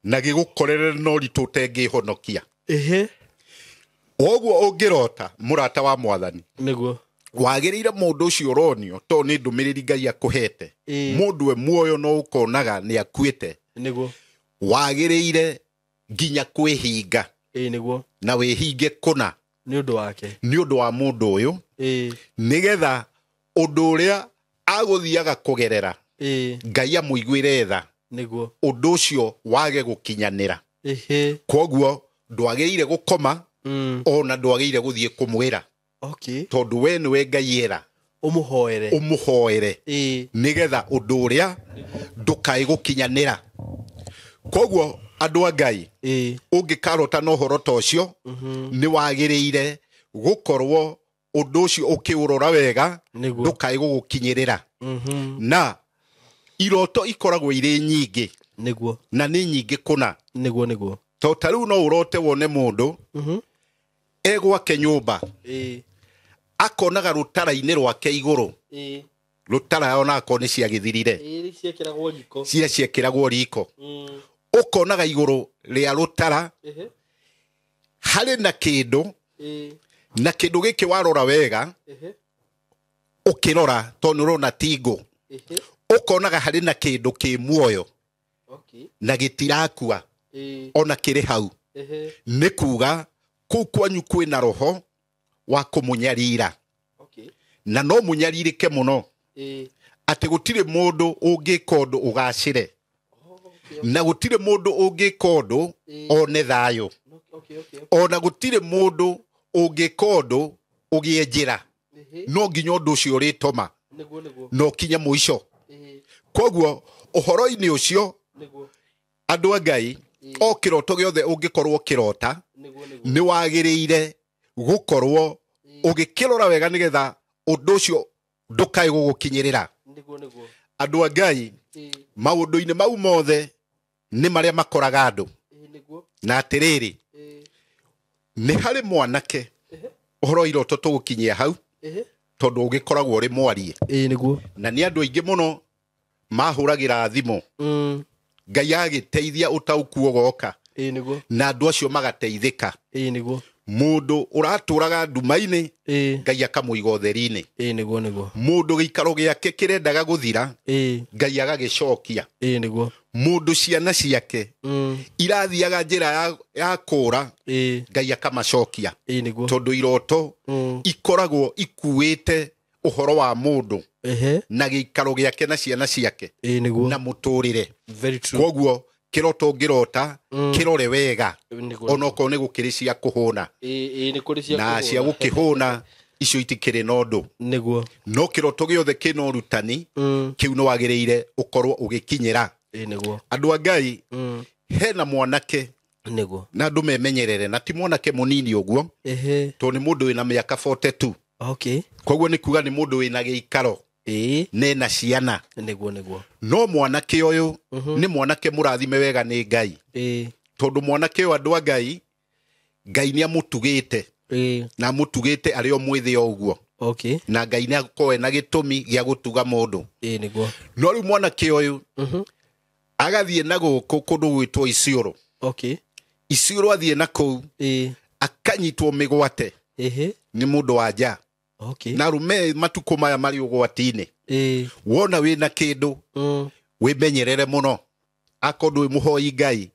Na gĩgũkorerere no ritũ ũtengĩhonokia. Ũguo ũngĩrota mũrata wa mwathani. Nĩguo. Wagĩrĩire mũndũ ũcio ũronio tondũ nĩ ndũmĩrĩri Ngai akũhete. Mũndũ e muoyo no ũkonaga nĩ akuĩte. Nĩguo. Wagĩrĩire nginya kwĩhinga. Nĩguo. Na wĩhinge kũna. Nĩ ũndũ wake. Nĩ ũndũ wa mũndũ ũyũ. Nĩgetha ũndũ ũrĩa agũthiaga kũgerera. Ngai amũiguĩre tha. Nĩguo. Ũndũ ũcio wage gũkinyanĩra. Kwoguo ndwagĩrĩire gũkoma. Ona ndwagĩrĩire gũthiĩ kũmwĩra. Okay. Tondũ we nĩwe Ngai era. Ũmũhoere. Ũmũhoere. Nĩgetha ũndũ ũrĩa ndũkae gũkinyanĩra. Kwoguo andũ a Ngai, ũngĩkarota na ũhoro ta ũcio, nĩ wagĩrĩire gũkorwo ũndũ ũcio ũkĩũrora wega, ndũkae gũgũkinyĩrĩra. Na iroto ikoragwo irĩ nyingĩ. Nĩguo. Na nĩ nyingĩ kũna. Nĩguo, nĩguo. To ta rĩu no ũrote wone mũndũ e gwake nyũmba, akonaga rũtara-inĩ rwake igũrũ. Rũtara ona akorwo nĩ ciagĩthirire. Ciekĩragwo riko. Cia ciekĩragwo riko. Ũkonaga igũrũ rĩa rũtara harĩ na kĩndũ, na kĩndũ gĩkĩ warora wega, ũkĩrora tondũ nĩ ũrona ti ngũ. Ũkonaga harĩ na kĩndũ kĩ muoyo na gĩtirakua ona kĩrĩ hau. Nĩ kuga kũu kwanyu kwĩna roho wa kũmũnyarira. Na no mũnyarirĩke mũno. Atĩ gũtirĩ mũndũ ũngĩka ũndũ ũgacĩre. Na gũtirĩ mũndũ ũngĩka ũndũ one thayũ. Ona gũtirĩ mũndũ ũngĩka ũndũ ũgĩe njĩra. No nginya ũndũ ũcio ũrĩtoma. Na ũkinye mũico. Kwoguo ũhoro-inĩ ũcio, andũ a Ngai, o kĩroto gĩothe ũngĩkorwo ũkĩrota, nĩ wagĩrĩire gũkorwo ũgĩkĩrora wega nĩgetha ũndũ ũcio ndũkae gũgũkinyĩrĩra. Andũ a Ngai, maũndũ-inĩ mau mothe nĩ marĩa makoraga andũ. Na atĩrĩrĩ, nĩ harĩ mwanake ũhoro iroto tũgũkinyia hau, tondũ ũgĩkoragwo ũrĩ mwarie. Nĩguo. Na nĩ andũ aingĩ mũno mahũragĩra thimũ. Ngai agĩteithia ũtaũku ũgoka. Nĩguo. Na andũ acio magateithĩka. Nĩguo. Mũndũ ũratũraga nduma-inĩ, Ngai akamũiga ũtheri-inĩ. Nĩguo, nĩguo. Mũndũ gĩikaro gĩake kĩrendaga gũthira, Ngai agagĩcokia. Nĩguo. Mũndũ ciana ciake irathiaga njĩra ya kũra, Ngai akamacokia. Nĩguo. Tondũ iroto ikoragwo ikuĩte ũhoro wa mũndũ na gĩikaro gĩake na ciana ciake nĩguo. na mũtũrĩre. Very true. Kwoguo kĩroto ũngĩrota, kĩrore wega. Onokorwo nĩ gũkĩrĩ cia kũhũna. Nĩ kũrĩ cia Na cia gũkĩhũna icio itikĩrĩ na ũndũ. Nĩguo. No kĩroto gĩothe kĩna ũrutani, kĩu nĩ wagĩrĩire ũkorwo ũgĩkinyĩra. Nĩguo. Andũ a Ngai, hena mwanake Nĩguo. na andũ memenyerere, na ti mwanake mũnini ũguo, tondũ nĩ mũndũ wĩna mĩaka 42. Okay. Koguo nĩ kuga nĩ mũndũ wĩna gĩikaro. Nena ciana. Nĩguo, nĩguo. No mwanake ũyũ nĩ mwanake mũrathime wega nĩ Ngai. Tondũ mwanake ũyũ andũ a Ngai, Ngai nĩ amũtugĩte. Na amũtugĩte arĩ o mwĩthĩ o ũguo. Okay. Na Ngai nĩ akorwo ena gĩtũmi gĩa gũtuga mũndũ. Nĩguo. No rĩu mwanake ũyũ agathiĩ na gũkũ kũndũ gwĩtwo Isiolo. Okay. Isiolo athiĩ na kũu, akanyitwo mĩgwate nĩ mũndũ wa nja. Okay. Na arũme matukũ maya marĩ ũgwati-inĩ. Wona wĩna kĩndũ, wĩmenyerere mũno. Akorwo ndũĩ mũhoi Ngai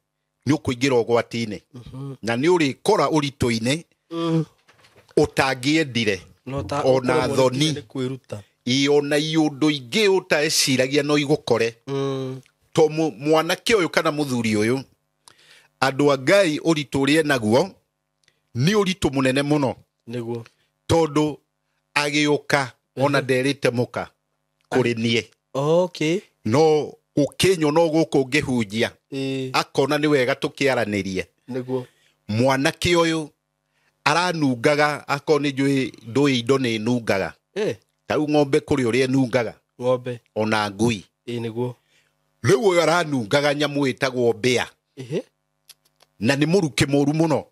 nĩ ũkũingĩra ũgwati-inĩ na nĩ ũrĩkora ũritũ-inĩ ũtangĩendire ona thoni ona iũndũ ingĩ ũtaeciragia no igũkore. To mwanake ũyũ kana mũthuri ũyũ, andũ a Ngai ũritũ ũrĩa naguo nĩ ũritũ mũnene mũno. Nĩguo. Tondũ agĩũka ona nderĩte mũka kũrĩ niĩ. Okay. No gũkĩnyona gũkũ ngĩhunjia akona nĩ wega tũkĩaranĩrie. Nĩguo. Mwanake ũyũ aranungaga akorwo nĩ njũĩ ndũĩ indo nĩ nungaga. Ta rĩu ng'ombe kũrĩ ũrĩa ĩnungaga. Ng'ombe. Ona ngui. Nĩguo. Rĩu ũyũ aranungaga nyamũ ĩtagwo mbĩa. Na nĩ mũrukĩ mũru mũno.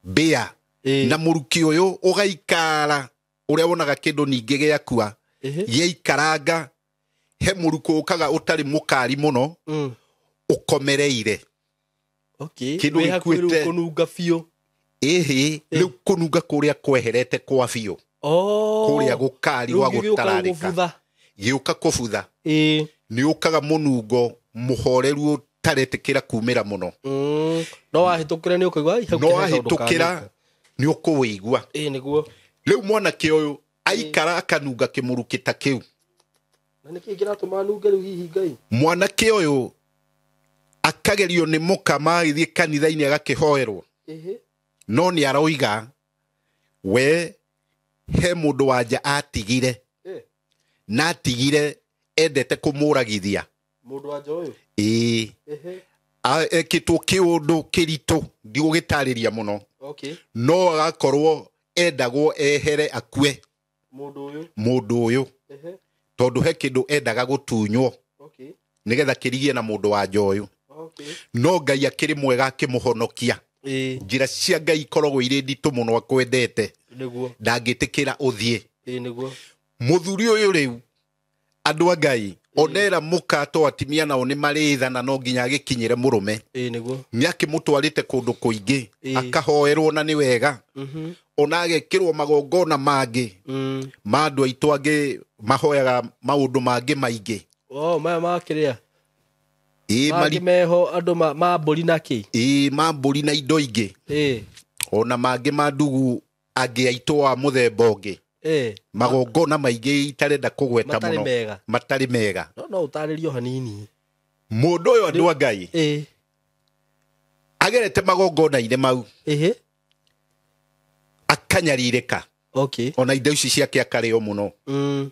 Mbĩa. Na mũrukĩ ũyũ ũgaikara ũrĩa wonaga kĩndũ ningĩ gĩakua gĩaikaranga he mũrukĩ ũkaga ũtarĩ mũkari mũno ũkomereire. Okay. Kĩndũ gĩkuĩte kũnunga biũ. Ĩhĩ, rĩu kũnunga kũrĩa kweherete kwa biũ. Kũrĩa gũkari gwa gũtararĩka. Gĩũka kũbutha. Nĩ ũkaga mũnungo mũhoreru ũtaretĩkĩra kumĩra mũno. No wahĩtũkĩra nĩ ũkũigua. No wahĩtũkĩra nĩ ũkũwĩigua. Nĩguo. Rĩu mwanake ũyũ aikara akanunga kĩmũrukĩ ta kĩu. Na nĩkĩ kĩratũma nunge rĩu hihi Ngai? Mwanake ũyũ akagerio nĩ mũka magĩthiĩ kanitha-inĩ agakĩhoerwo. No nĩ aroiga we he mũndũ wanja atigire. Na atigire endete kũmũragithia. Mũndũ wanja ũyũ? Ĩĩ. Ekĩtwo kĩũndũ kĩritũ ndigũgĩtarĩria mũno. Okay. No agakorwo endagwo ehere akue. Mũndũ ũyũ? Mũndũ ũyũ. Tondũ he kĩndũ endaga gũtunywo. Okay. Nĩgetha kĩrigie na mũndũ wanja ũyũ. Okay. No Ngai akĩrĩ mwega akĩmũhonokia. Njĩra cia Ngai ikoragwo irĩ nditũ mũno akwendete. Nĩguo. Ndangĩtĩkĩra ũthiĩ. Nĩguo. Mũthuri ũyũ rĩu andũ a Ngai onera mũka to atimia nao nĩ marĩ tha na no nginya agĩkinyĩre mũrũme. Nĩguo. Nĩ akĩmũtwarĩte kũndũ kũingĩ akahoerwo na nĩ wega. Ona agekĩrwo magongona mangĩ ma andũ aitũ angĩ mahoyaga maũndũ mangĩ maingĩ. Maya makĩrĩa. Mangĩ meho andũ ma mbũri na kĩ? Ma mbũri na indo ingĩ. Ona mangĩ ma ndugu angĩ aitũ a mũthemba ũngĩ. Magongona maingĩ itarenda kũgweta mũno. Matarĩ mega. No ũtarĩrio hanini. Mũndũ ũyũ andũ a Ngai agerete magongona-inĩ mau. Akanyarirĩka. Okay. Ona indo ici ciake akarĩo mũno.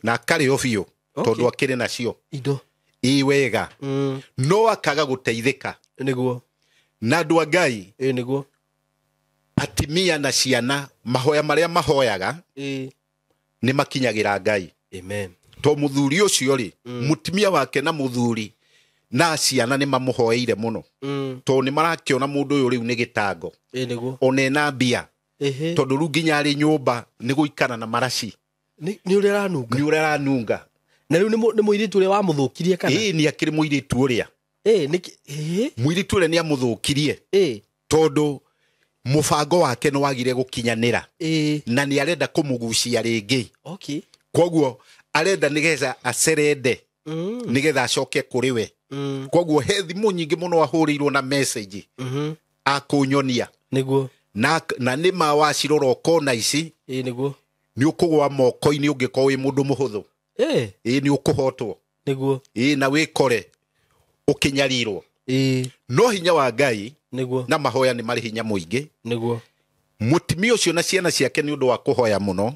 Na akarĩo biũ tondũ akĩrĩ nacio. Indo. Ĩ wega. No akaga gũteithĩka. Nĩguo. Na andũ a Ngai. Nĩguo. Atimia na ciana mahoya marĩa mahoyaga nĩ makinyagĩra Ngai. Amen. To mũthuri ũcio rĩ, mũtumia wake na mũthuri na ciana nĩ mamũhoeire mũno. To nĩ marakĩona mũndũ ũyũ rĩu nĩ gĩtango. Nĩguo. Ona ena mbia. Tondũ rĩu nginya arĩ nyũmba nĩ gũikara na maraci. Nĩ ũrĩa aranunga. Nĩ ũrĩa aranunga. Na rĩu nĩ mũirĩtu ũrĩa wamũthũkirie kana? Nĩ akĩrĩ mũirĩtu ũrĩa. Mũirĩtu ũrĩa nĩ amũthũkirie. Tondũ mũbango wake nĩ wagire gũkinyanĩra. Na nĩ arenda kũmũgucia rĩngĩ. Okay. Koguo arenda nĩgetha acerende. Nĩgetha acoke kũrĩ we. Koguo he thimũ nyingĩ mũno ahũrĩirwo na message. Akũnyonia. Nĩguo. Na nĩ ma wacirora ũkona ici. Nĩguo. Nĩ ũkũgwa moko-inĩ ũngĩkorwo wĩ mũndũ mũhũthũ. Nĩ ũkũhotwo. Nĩguo. Na wĩkore ũkĩnyarirwo. No hinya wa Ngai. Nĩguo. Na mahoya nĩ marĩ hinya mũingĩ. Nĩguo. Mũtumia ũcio na ciana ciake nĩ ũndũ wa kũhoya mũno.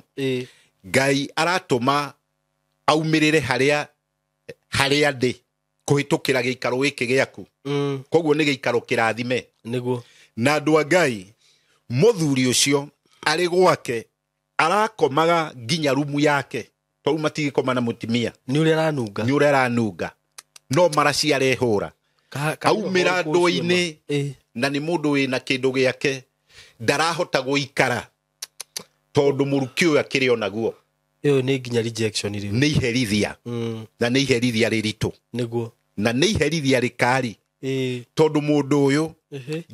Ngai aratũma aumĩrĩre harĩa ndĩ kũhĩtũkĩra gĩikaro gĩkĩ gĩaku. Koguo nĩ gĩikaro kĩrathime. Nĩguo. Na andũ a Ngai mũthuri ũcio arĩ gwake arakomaga nginya rumu yake. Tondũ matigĩkoma na mũtumia. Nĩ ũrĩa aranunga. Nĩ ũrĩa aranunga. No maraci arehũra. Aumĩra ndũ-inĩ na nĩ mũndũ wĩna kĩndũ gĩake ndarahota gũikara tondũ mũrukĩ ũyũ akĩrĩ onaguo. Ĩyo nĩ nginya rejection rĩu. Nĩ iherithia. Na nĩ iherithia rĩritũ. Nĩguo. Na nĩ iherithia rĩkari. Tondũ mũndũ ũyũ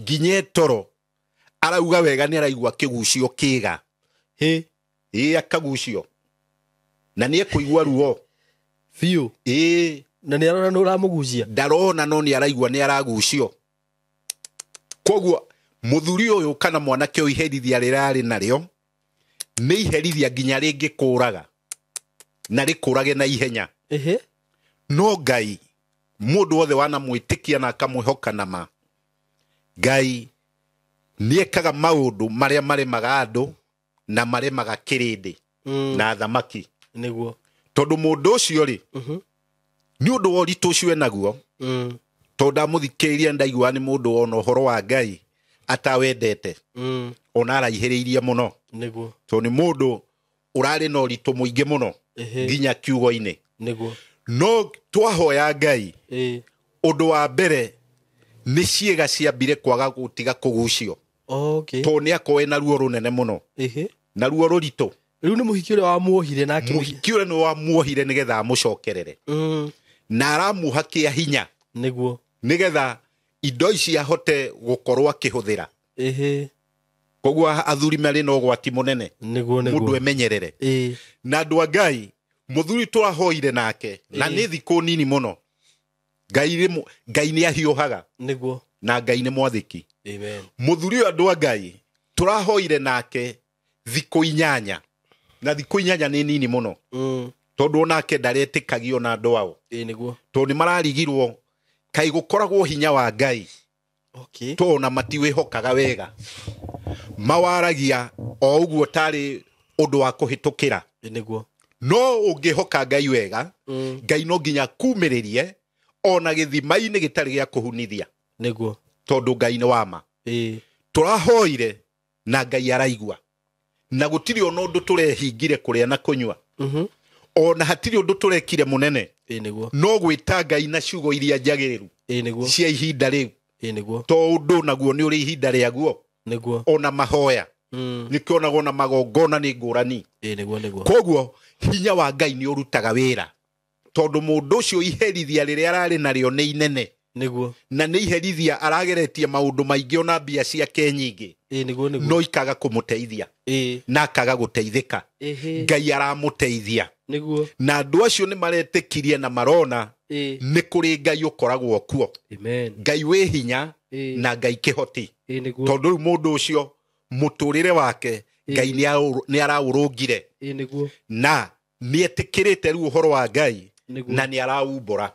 nginya toro arauga wega nĩ araigua kĩgucio kĩga. Akagucio. Na nĩ ekũigua ruo. Biũ. Na nĩ arona nĩ ũramũgucia. Ndarona no nĩ araigua nĩ aragucio. Koguo mũthuri ũyũ kana mwanake ũyũ iherithia rĩrĩa arĩ narĩo nĩ iherithia nginya rĩngĩkũraga na rĩkũrage na ihenya. Ehe. No Ngai mũndũ wothe wanamwĩtĩkia na akamwĩhoka na ma, Ngai nĩekaga maũndũ marĩa maremaga andũ na maremaga kĩrĩndĩ na thamaki. Nĩguo. Tondũ mũndũ ũcio rĩ, nĩ ũndũ wa ũritũ ũcio enaguo, tondũ ndamũthikĩrĩria ndaigua nĩ mũndũ wona ũhoro wa Ngai atawendete, ona araihĩrĩirie mũno. Nĩguo. Tondũ nĩ mũndũ ũrarĩ na ũritũ mũingĩ mũno nginya kiugo-inĩ. Nĩguo. No twahoya Ngai, ũndũ wa mbere nĩ ciĩga ciambire kwaga gũtiga kũgucio. Okay. Tondũ nĩ akorwo ena ruo rũnene mũno. Na ruo rũritũ. Rĩu nĩ mũhiki ũrĩa wamuohire na akĩmũhi- Mũhiki ũrĩa nĩ wamuohire nĩgetha amũcokerere. Na aramuoha kĩa hinya. Nĩguo. Nĩgetha indo ici ahote gũkorwo akĩhũthĩra. Koguo athuri marĩ na ũgwati mũnene. Nĩguo, nĩguo. Mũndũ emenyerere. Na andũ a Ngai, mũthuri twahoire nake, na nĩ thikũ nini mũno. Ngai nĩ ahiũhaga. Nĩguo. Na Ngai nĩ mwathĩki. Amen. Mũthuri ũyũ andũ a Ngai, tũrahoire nake thikũ 8. Na thikũ 8 nĩ nini mũno. Tondũ onake ndaretĩkagio na andũ ao. Nĩguo. Tondũ nĩ mararigirwo kaĩ gũkoragwo hinya wa Ngai. Okay. Tondũ ona matiwĩhokaga wega. Mawaragia o ũguo tarĩ ũndũ wa kũhĩtũkĩra. Nĩguo. No ũngĩhoka Ngai wega, Ngai no nginya akumĩrĩrie ona gĩthima-inĩ gĩtarĩ gĩa kũhunithia. Nĩguo. Tondũ Ngai nĩ wa ma. Tũrahoire na Ngai araigua. Na gũtirĩ ona ũndũ tũrehingire kũrĩa na kũnyua. Ona hatirĩ ũndũ tũrekire mũnene. Nĩguo. No gwĩta Ngai na ciugo iria njagĩrĩru. Nĩguo. Cia ihinda rĩu. Nĩguo. To ũndũ naguo nĩ ũrĩ ihinda rĩaguo. Nĩguo. Ona mahoya. Nĩkĩonagwo na magongona nĩ ngũrani. Nĩguo, nĩguo. Koguo hinya wa Ngai nĩ ũrutaga wĩra. Tondũ mũndũ ũcio iherithia rĩrĩa ararĩ narĩo nĩ inene. Nĩguo. Na nĩ iherithia arageretie maũndũ maingĩ ona mbia ciake nyingĩ. Nĩguo, nĩguo. No ikaga kũmũteithia. Na akaga gũteithĩka. Ngai aramũteithia. Nĩguo. Na andũ acio nĩ maretĩkirie na marona nĩ kũrĩ Ngai ũkoragwo kuo. Amen. Ngai wĩ hinya na Ngai kĩhoti. Nĩguo. Tondũ rĩu mũndũ ũcio mũtũrĩre wake Ngai nĩ araũrũngire. Nĩguo. Na nĩ etĩkĩrĩte rĩu ũhoro wa Ngai Nĩguo. na nĩ araumbũra.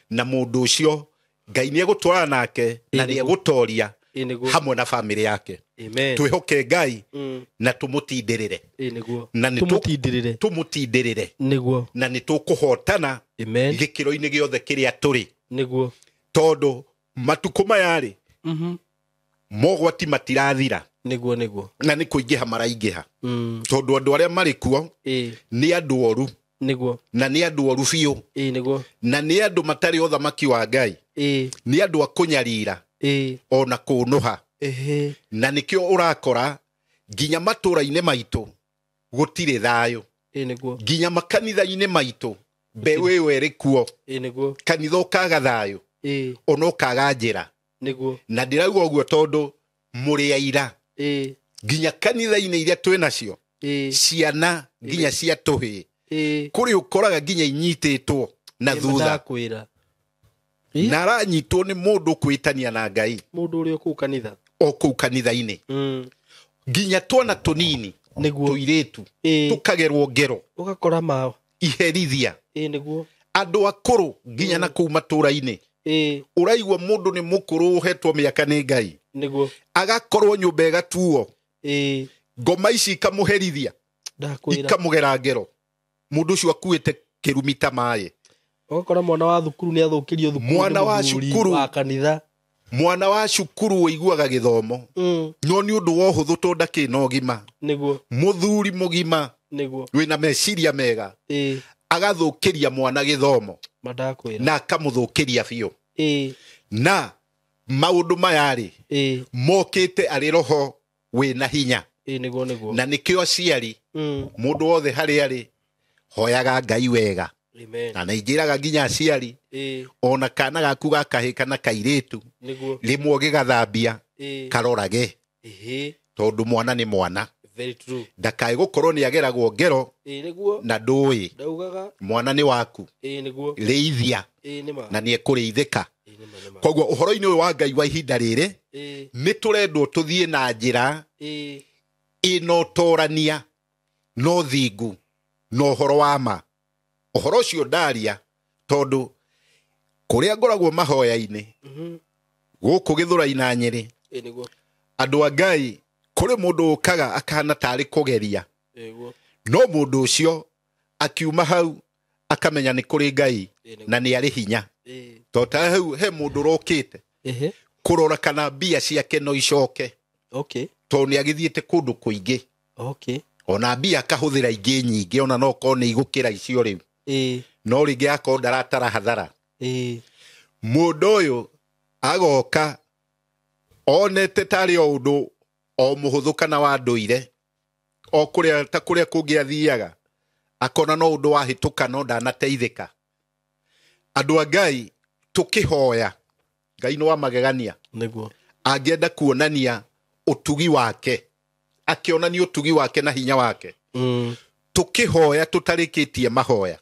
Na mũndũ ũcio Ngai nĩ egũtwarana nake na nĩ egũtoria Nĩguo. hamwe na bamĩrĩ yake. Amen. Twĩhoke Ngai na tũmũtindĩrĩre. Nĩguo. Na nĩ Tũmũtindĩrĩre. tũmũtindĩrĩre. Nĩguo. Na nĩ tũkũhotana Amen. gĩkĩro-inĩ gĩothe kĩrĩa tũrĩ. Nĩguo. Tondũ matukũ maya rĩ, mogwati matirathira. Nĩguo, nĩguo. Na nĩ kũingĩha maraingĩha. Tondũ andũ arĩa marĩ kuo nĩ andũ oru. Nĩguo. Na nĩ andũ oru biũ. Nĩguo. Na nĩ andũ matarĩ ũthamaki wa Ngai. Nĩ andũ a kũnyarira. Ona kũnũha. Na nĩkĩo ũrakora nginya matũũra-inĩ maitũ gũtirĩ thayũ. Nĩguo. Nginya makanitha-inĩ maitũ mbeũ ĩyo ĩrĩ kuo. Nĩguo. Kanitha ũkaga thayũ. Ona ũkaga njĩra. Nĩguo. Na ndĩrauga ũguo tondũ mũrĩ aira. Nginya kanitha-inĩ iria twĩ nacio, ciana nginya cia tũhĩĩ. Kũrĩ ũkoraga nginya inyitĩtwo na thutha. Ndakwĩra. Na aranyitwo nĩ mũndũ kwĩtania na Ngai. Mũndũ ũrĩa kũu kanitha. O kũu kanitha-inĩ. Nginya twana tũnini. Nĩguo. Tũirĩtu. Tũkagerwo ngero. Ũgakora mao. Iherithia. Nĩguo. Andũ akũrũ nginya na kũu matũũra-inĩ. Ũraigua mũndũ nĩ mũkũrũ ũhetwo mĩaka nĩ Ngai. Nĩguo. Agakorwo nyũmba ĩgatuo. Ngoma ici ikamũherithia. Ndakwĩra. Ikamũgera ngero. Mũndũ ũcio akuĩte kĩrumi ta maĩ. Ũgakora mwana wa thukuru nĩ athũkĩrio thukuru Mwana nĩ wa mũthuri cukuru. wa kanitha. Mwana wa cukuru ũiguaga gĩthomo. No nĩ ũndũ wa ũhũthũ tondũ ndakĩrĩ na ũgima. Nĩguo. Mũthuri mũgima. Nĩguo. Wĩna meciria mega. Agathũkĩria mwana gĩthomo. Mandakwĩra. Na akamũthũkĩria biũ. Na maũndũ maya rĩ, mokĩte arĩ roho wĩna hinya. Nĩguo, nĩguo. Na nĩkĩo aciari, mũndũ wothe harĩa arĩ, hoyaga Ngai wega. Amen. Na nĩnjĩraga nginya aciari, ona kana gaku gakahĩ kana kairĩtu, Nĩguo. rĩmwe ũgĩgathambia, karorage. Tondũ mwana nĩ mwana. Very true. Ndakae gũkorwo nĩ ageragwo ngero Ĩĩ nĩguo. na ndũĩ. Ndaugaga. Mwana nĩ waku. Ĩĩ nĩguo. Rĩithia. Ĩĩ nĩ ma. Na nĩ ekũrĩithĩka. Ĩĩ nĩ ma nĩ ma. Koguo ũhoro-inĩ ũyũ wa Ngai wa ihinda rĩrĩ, Ĩĩ. nĩ tũrendwo tũthiĩ na njĩra Ĩĩ. ĩna ũtorania na ũthingu na ũhoro wa ma. Ũhoro ũcio ndaria tondũ kũrĩa ngoragwo mahoya-inĩ gũkũ Gĩthũrai na Nyĩrĩ, Ĩĩ nĩguo. andũ a Ngai kũrĩ mũndũ ũkaga akahana tarĩ kũgeria. Ĩĩ nĩguo. No mũndũ ũcio akiuma hau akamenya nĩ kũrĩ Ngai Ĩĩ nĩguo. na nĩ arĩ hinya. Ĩĩ. Tondũ ta hau he mũndũ ũrokĩte Ehe. kũrora kana mbia ciake no icoke. Okay. Tondũ nĩ agĩthiĩte kũndũ kũingĩ. Okay. Ona mbia akahũthĩra ingĩ nyingĩ ona no korwo nĩ igũkĩra icio rĩu. Ĩĩ. No rĩngĩ akorwo ndaratara hathara. Ĩĩ. Mũndũ ũyũ agoka onete tarĩ o ũndũ o mũhũthũ kana wa ndũire, o kũrĩa ta kũrĩa kũngĩ athiaga akona no ũndũ wahĩtũka no ndanateithĩka. Andũ a Ngai tũkĩhoya, Ngai nĩ wa magegania. Nĩguo. Angĩenda kuonania ũtugi wake, akĩonania ũtugi wake na hinya wake. Tũkĩhoya tũtarĩkĩtie mahoya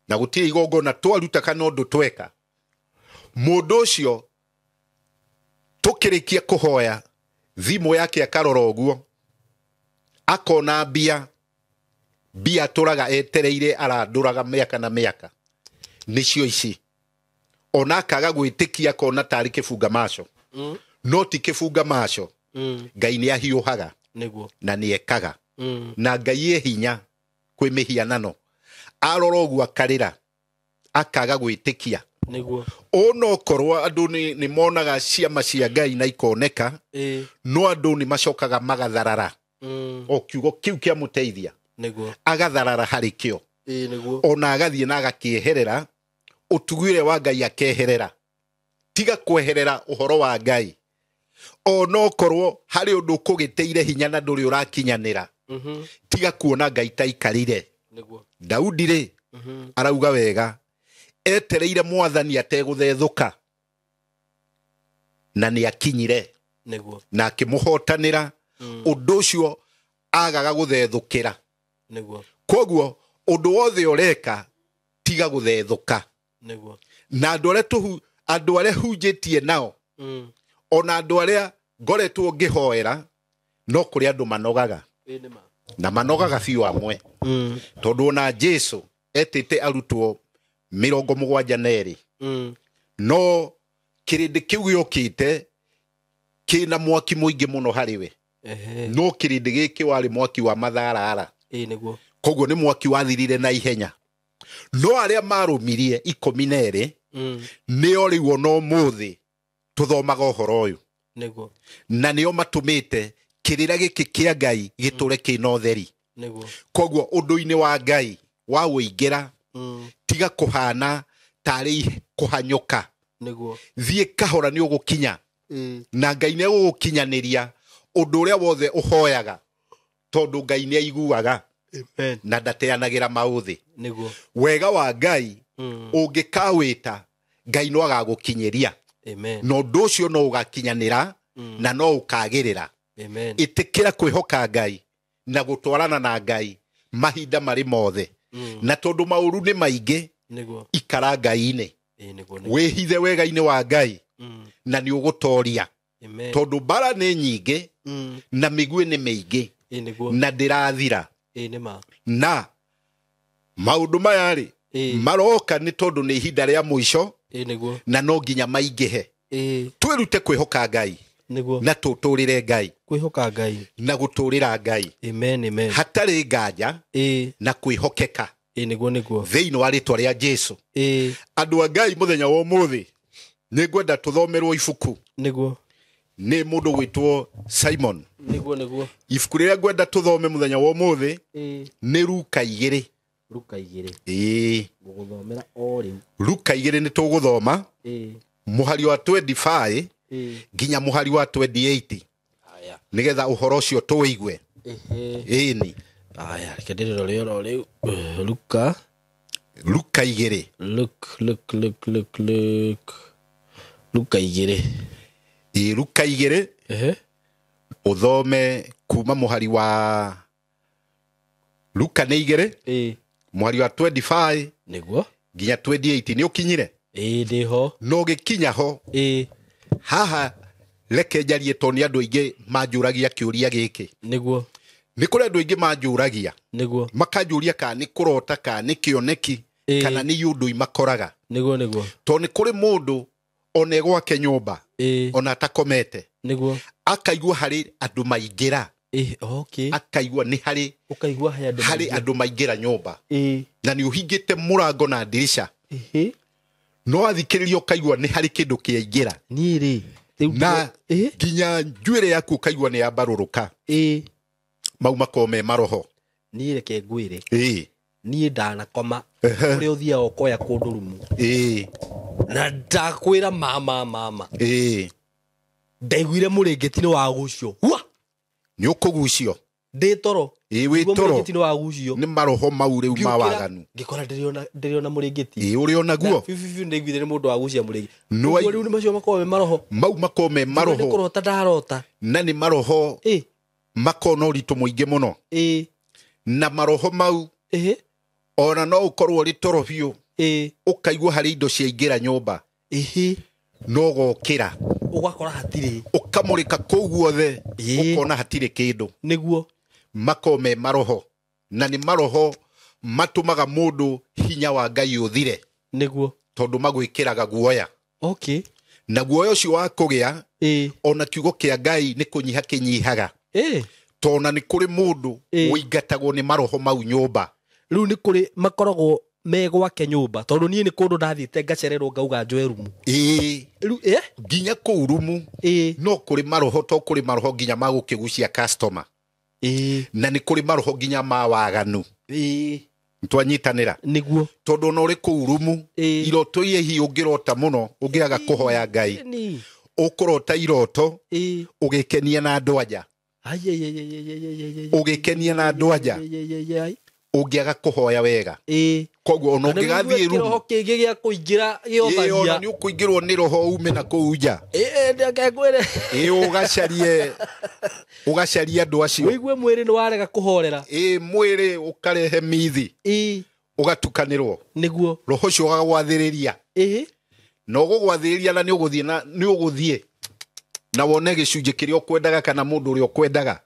na gũtirĩ igongona twaruta kana ũndũ tweka, mũndũ ũcio tũkĩrĩkia kũhoya thimũ yake akarora ũguo akona mbia, mbia atũraga etereire arandũraga mĩaka na mĩaka nĩcio ici, ona akaga gwĩtĩkia akona tarĩ kĩbunga maco. No ti kĩbunga maco. Ngai nĩ ahiũhaga. Nĩguo. Na nĩ ekaga. Na Ngai e hinya kwĩ mĩhianano. Arora ũguo akarĩra akaga gwĩtĩkia. Nĩguo. Onokorwo andũ nĩ monaga ciama cia Ngai na ikoneka, no andũ nĩ macokaga magatharara. O kiugo kĩu kĩamũteithia. Nĩguo. Agatharara harĩ kĩo. Ĩĩ nĩguo. Ona agathiĩ na agakĩeherera ũtugi ũrĩa wa Ngai akeherera. Tiga kweherera ũhoro wa Ngai. Onokorwo harĩ ũndũ ũkũgĩtĩire hinya na ndũrĩ ũrakinyanĩra. Tiga kuona Ngai ta aikarire. Nĩguo. Daudi rĩ, arauga wega, etereire mwathani ategũthethũka na nĩ akinyire. Nĩguo. Na akĩmũhotanĩra ũndũ ũcio agaga gũthethũkĩra. Nĩguo. Koguo ũndũ wothe ũreka tiga gũthethũka. Nĩguo. Na andũ arĩa andũ arĩa hunjĩtie nao, ona andũ arĩa ngoretwo ngĩhoera, no kũrĩ andũ manogaga. Na manogaga biũ amwe. Tondũ ona Jesu etĩte arutwo 72. No kĩrĩndĩ kĩu gĩokĩte kĩna mwaki mũingĩ mũno harĩ we. No kĩrĩndĩ gĩkĩ warĩ mwaki wa matharara. Ĩĩ nĩguo. Koguo nĩ mwaki wathirire na ihenya. No arĩa marũmirie 12 nĩo rĩu ona ũmũthĩ tũthomaga ũhoro ũyũ. Nĩguo. Na nĩo matũmĩte kĩrĩra gĩkĩ kĩa Ngai gĩtũre kĩna ũtheri. Nĩguo. Koguo ũndũ-inĩ wa Ngai wa ũingĩra, tiga kũhana tarĩ kũhanyũka. Nĩguo. Thiĩ kahora nĩ ũgũkinya. Na Ngai nĩ egũgũkinyanĩria ũndũ ũrĩa wothe ũhoyaga, tondũ Ngai nĩ aiguaga. Amen. Na ndateanagĩra maũthĩ. Nĩguo. Wega wa Ngai ũngĩkawĩta, Ngai no agagũkinyĩria. Amen. Na ũndũ ũcio no ũgakinyanĩra na no ũkagĩrĩra. Amen. Ĩtĩkĩra kwĩhoka Ngai na gũtwarana na Ngai mahinda marĩ mothe. Na tondũ maũru nĩ maingĩ, Nĩguo. ikara Ngai-inĩ. Ĩĩ nĩguo. Wĩhithe wega-inĩ wa Ngai na nĩ ũgũtoria. Amen. Tondũ mbara nĩ nyingĩ na mĩguĩ nĩ mĩingĩ Ĩĩ nĩguo. na ndĩrathira. Ĩĩ nĩ ma. Na maũndũ maya rĩ maroka nĩ tondũ nĩ ihinda rĩa mũico. Ĩĩ nĩguo. Na no nginya maingĩhe. Ĩĩ. Twĩrute kwĩhoka Ngai. Nĩguo. Na tũtũrĩre Ngai. Kwĩhoka Ngai. Na gũtũrĩra Ngai. Amen, amen. Hatarĩ nganja. Ĩĩ. Na kwĩhokeka. Ĩĩ nĩguo nĩguo. Thĩinĩ wa rĩtwa rĩa Jesu. Ĩĩ. Andũ a Ngai mũthenya wa ũmũthĩ nĩ ngwenda tũthomerwo ibuku. Nĩguo. Nĩ mũndũ gwĩtwo Simon. Nĩguo nĩguo. Ibuku rĩrĩa ngwenda tũthome mũthenya wa ũmũthĩ Ĩĩ. nĩ Luka 2. Luka 2. Ĩĩ. Ngũgũthomera o rĩu. Luka 2 nĩ tũgũthoma. Ĩĩ. Mũhari wa 25 Ĩĩ. nginya mũhari wa 28. Haya. Nĩgetha ũhoro ũcio tũũigue. Ehe. Ĩni. Haya, reke ndĩrĩrore oro rĩu. Luka. Luka 2. Look, look, look, look, look. Luka 2. Ĩĩ, Luka 2. Ehe. Ũthome Kuma mũhari wa Luka nĩ 2 mũhari wa 25 Nĩguo. nginya 28 nĩ ũkinyire? Ĩĩ, ndĩho. No gĩkinya ho. Haha reke njarie tondũ nĩ andũ aingĩ manjũragia kĩũria gĩkĩ. Nĩguo. Nĩ kũrĩ andũ aingĩ manjũragia. Nĩguo. Makanjũria kana nĩ kũrota, kana nĩ kĩoneki, kana nĩ iũndũ imakoraga. Nĩguo, nĩguo. Tondũ nĩ kũrĩ mũndũ ona e gwake nyũmba, ona atakomete, Nĩguo. akaigua harĩ andũ maingĩra. Okay. Akaigua nĩ harĩ Ũkaigua he andũ harĩ maingĩra. andũ maingĩra nyũmba. Na nĩ ũhingĩte mũrango na ndirica. No athikĩrĩria ũkaigua nĩ harĩ kĩndũ kĩaingĩra. Niĩ rĩ, rĩu Na nginya njuĩrĩ yaku ũkaigua nĩ yambarũrũka. Mau makorwo me maroho. Niĩ reke ngwĩre. Niĩ ndanakoma ũrĩa ũthiaga ũkoya kũndũ rumu. Na ndakwĩra mama mama. Ndaiguire mũrĩngĩti nĩ wagucio. Hua! Nĩ ũkũgucio. Ndĩ toro. Wĩ Nĩguo toro. mũrĩngĩti nĩ wagucio. Nĩ maroho mau rĩu ma Ngĩũkĩra, waganu. ngĩkora ndĩrĩona mũrĩngĩti. Ũrĩ ona guo. Biũ, biũ, biũ, nĩndaiguire nĩ mũndũ wagucia mũrĩngĩti. Nĩ Ũguo rĩu nĩ macio makoragwo me maroho. Mau makoragwo me maroho. Nĩ kũrota ndarota. Na nĩ maroho makoragwo na ũritũ mũingĩ mũno. Na maroho mau ona no ũkorwo ũrĩ toro biũ. Ũkaigua harĩ indo ciaingĩra nyũmba. No ũgokĩra. Ũgakora hatirĩ. Ũkamũrĩka kũu guothe. Ũkona hatirĩ kĩndũ. Nĩguo. Makoragwo me maroho. Na nĩ maroho matũmaga mũndũ hinya wa Ngai ũthire. Nĩguo. Tondũ magwĩkĩraga guoya. Okay. Na guoya ũcio wa kũgĩa, ona kiugo kĩa Ngai nĩ kũnyiha kĩnyihaga. Tondũ ona nĩ kũrĩ mũndũ ũingatagwo nĩ maroho mau nyũmba. Rĩu nĩ kũrĩ makoragwo me gwake nyũmba. Tondũ niĩ nĩ kũndũ ndathiĩte ngacererwo ngauga njoe rumu. Rĩu, Nginya kũu rumu, no kũrĩ maroho, to kũrĩ maroho nginya ma gũkĩgucia customer. Na nĩ kũrĩ maroho nginya ma waganu. Twanyitanĩra. Nĩguo. Tondũ ona ũrĩ kũu rumu, iroto iria hihi ũngĩrota mũno, ũngĩaga kũhoya Ngai. Ũkũrota iroto, ũgĩkenia na andũ anja. Ũgĩkenia na andũ anja. Ũngĩaga kũhoya wega. Koguo ona Kana ũngĩgathiĩ wĩigue rumu. kĩroho kĩngĩ gĩa kũingĩra Ona gĩothagia. nĩ ũkũingĩrwo nĩ roho ume na kũu nja. Reke ngwĩre. Ũgacarie andũ acio. Wĩigue mwĩrĩ nĩ warega kũhorera. Mwĩrĩ ũkarehe mithi. Ũgatukanĩrwo. Nĩguo. Roho ũcio ũgagwathĩrĩria. Na ũgũgwathĩrĩria na nĩ ũgũthiĩ na nĩ ũgũthiĩ. Na wone gĩcunjĩ kĩrĩa ũkwendaga kana mũndũ ũrĩa ũkwendaga.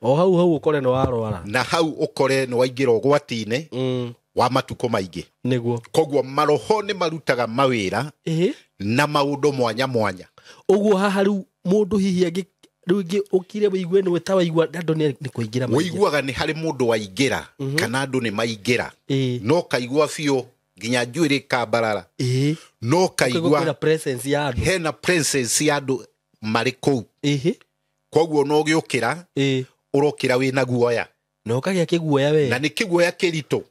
O hau hau ũkore nĩ warwara. Na hau ũkore nĩ waingĩra ũgwati-inĩ wa matukũ maingĩ. Nĩguo. Koguo maroho nĩ marutaga mawĩra na maũndũ mwanya mwanya. Ũguo haha rĩu mũndũ hihi angĩ rĩu ingĩ ũkire wĩigue nĩwe ta waigua andũ nĩ kũingĩra maingĩra. Wĩiguaga nĩ harĩ mũndũ waingĩra kana andũ nĩ maingĩra. No kaigua biũ nginya njuĩrĩ ĩkambarara. No Ũkaigua kaigua kwĩna presence ya andũ. hena presence ya andũ marĩ kũu. Koguo no ũgĩũkĩra, ũrokĩra wĩna guoya. Na ũkagĩa kĩguoya we. Na nĩ kĩguoya kĩritũ.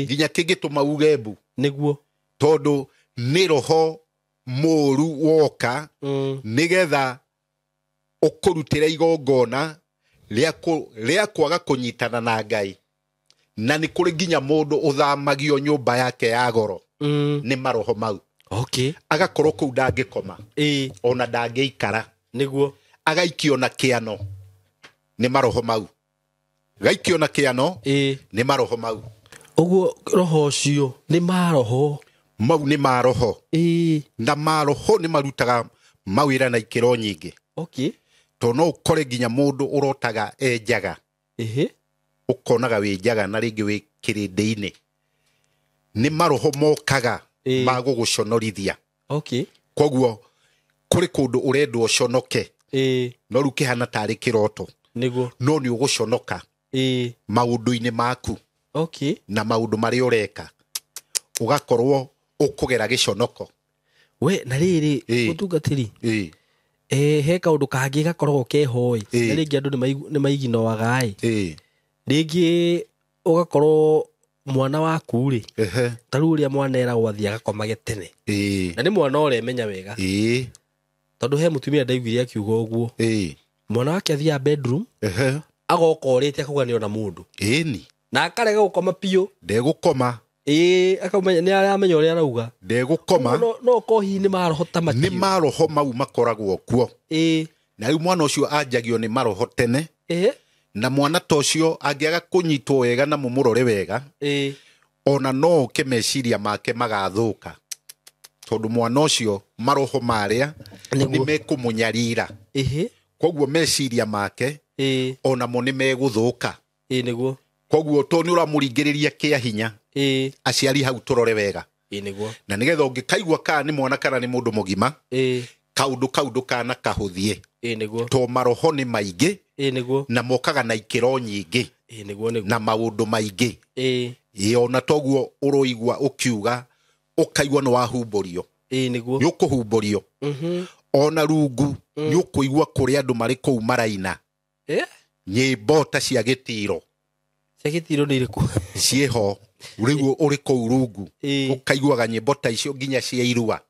Nginya kĩngĩtũma uge mbu. Nĩguo. Tondũ nĩ roho mũũru woka nĩgetha ũkũrutĩre igongona rĩa kwaga kũnyitana na Ngai. Na nĩ kũrĩ nginya mũndũ ũthamagio nyũmba yake ya goro nĩ maroho mau. Okay. Agakorwo kũu ndangĩkoma. Ona ndangĩikara. Nĩguo. Agaikio na kĩano nĩ maroho mau. Gaikio na kĩano nĩ maroho mau. Ũguo roho ũcio nĩ maroho. Mau nĩ maroho. Na maroho nĩ marutaga mawĩra na ikĩro nyingĩ. Okay. Tondũ no ũkore nginya mũndũ ũrotaga e njaga. Ũkonaga wĩ njaga na rĩngĩ wĩ kĩrĩndĩ-inĩ. Nĩ maroho mokaga ma gũgũconorithia. Okay. Koguo kũrĩ kũndũ ũrendwo ũconoke. No rĩu kĩhana tarĩ kĩroto. Nĩguo. No nĩ ũgũconoka. Maũndũ-inĩ maku. Okay. Na maũndũ marĩa ũreka. Ũgakorwo ũkũgera gĩconoko. We, na rĩrĩ, mũtungatĩri. He kaũndũ kangĩ gakoragwo keho ĩ. Na rĩngĩ andũ nĩ maiginoaga ĩ. Rĩngĩ ũgakorwo mwana waku rĩ. Ta rĩu ũrĩa mwana eragwo athiĩ agakomage tene. Na nĩ mwana ũremenya wega. Tondũ he mũtumia ndaiguire akiuga ũguo. Mwana wake athiaga bedroom. Agoka ũrĩte akauga nĩ ona mũndũ. Na akarega gũkoma biũ. Ndegũkoma. Akamenya nĩ aramenya ũrĩa arauga. Ndegũkoma. No ũkorwo hihi nĩ maroho ta macio. Nĩ maroho mau makoragwo kuo. Na rĩu mwana ũcio anjagio nĩ maroho tene. Na mwana ta ũcio angĩaga kũnyitwo wega na mũmũrore wega, ona no ũke meciria make magathũka, tondũ mwana ũcio maroho marĩa nĩ mekũmũnyarira. Koguo meciria make onamo nĩ megũthũka. Nĩguo. Koguo to nĩ ũramũringĩrĩria kĩa hinya. Aciari hau tũrore wega. Nĩguo. Na nĩgetha ũngĩkaigua kana nĩ mwana kana nĩ mũndũ mũgima, kaũndũ kau ndũkana kahũthie. Nĩguo. To maroho nĩ maingĩ. Nĩguo. Na mokaga na ikĩro nyingĩ. Nĩguo nĩguo. Na maũndũ maingĩ. Ona toguo ũroigua ũkiuga ũkaigua nĩ wahumbũrio. Nĩguo. Nĩ ũkũhumbũrio. Ona rungu nĩ ũkũigua kũrĩa andũ marĩ kũu maraina. Nyĩmbo ta cia gĩtiro. Cia gĩtiro nĩ irĩkũ? Ciĩho. Rĩu ũrĩ kũu rungu ũkaiguaga nyĩmbo ta icio nginya cia irua.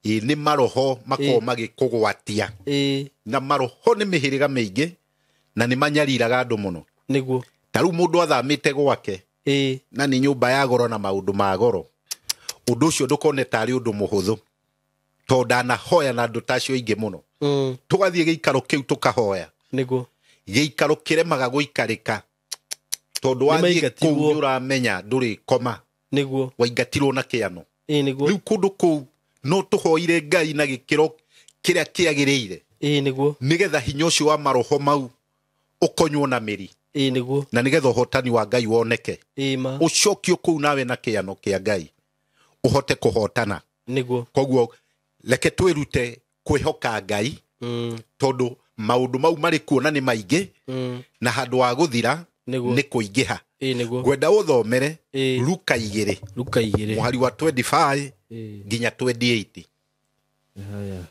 Nĩ maroho makoragwo magĩkũgwatia. Na maroho nĩ mĩhĩrĩga mĩingĩ na nĩ manyariraga andũ mũno. Nĩguo. Ta rĩu mũndũ athamĩte gwake na nĩ nyũmba ya goro na maũndũ ma goro, ũndũ ũcio ndũkone tarĩ ũndũ mũhũthũ, tondũ ndanahoya na andũ ta acio aingĩ mũno. Tũgathiĩ gĩikaro kĩu tũkahoya. Nĩguo. Gĩikaro kĩremaga gũikarĩka, tondũ wathiĩ kũu nĩ ũramenya ndũrĩkoma. Nĩguo. Waingatirwo na kĩano. Nĩguo. Rĩu kũndũ kũu no tũhoire Ngai na gĩkĩro kĩrĩa kĩagĩrĩire. Nĩguo. Nĩgetha hinya ũcio wa maroho mau ũkonywo na mĩri. Nĩguo. Na nĩgetha ũhotani wa Ngai woneke. Ũcokio kũu nawe na kĩano kĩa Ngai ũhote kũhotana. Nĩguo. Koguo reke twĩrute kwĩhoka Ngai, tondũ maũndũ mau marĩ kuo na nĩ maingĩ, na handũ wa gũthira nĩ kũingĩha. Nĩguo. Ngwenda ũthomere Luka 2. Luka 2. Mũhari wa 25 nginya 28. Haya.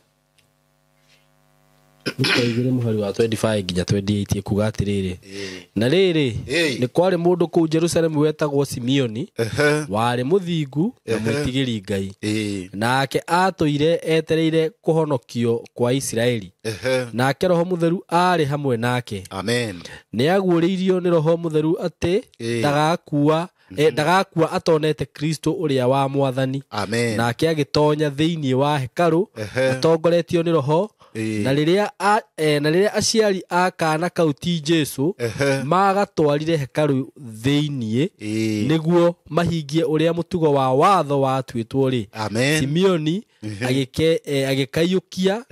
Luka 2 mũhari wa 25 nginya 28 kuga atĩrĩrĩ. Na rĩrĩ, nĩ kwarĩ mũndũ kũu Jerusalemu wetagwo Simeoni, warĩ mũthingu na mwĩtigĩri Ngai. Nake atũire etereire kũhonokio kwa Isiraeli. Nake Roho Mũtheru aarĩ hamwe nake. Amen. Nĩ aguũrĩirio nĩ Roho Mũtheru atĩ ndagakua atonete Kristo ũrĩa wa Mwathani. Amen. Nake agĩtonya thĩinĩ wa hekarũ atongoretio nĩ Roho. Na rĩrĩa aciari a kaana kau ti Jesu magatwarire hekarũ thĩinĩ nĩguo mahingie ũrĩa mũtugo wa watho watuĩtwo rĩ, Simeoni agĩkaiyũkia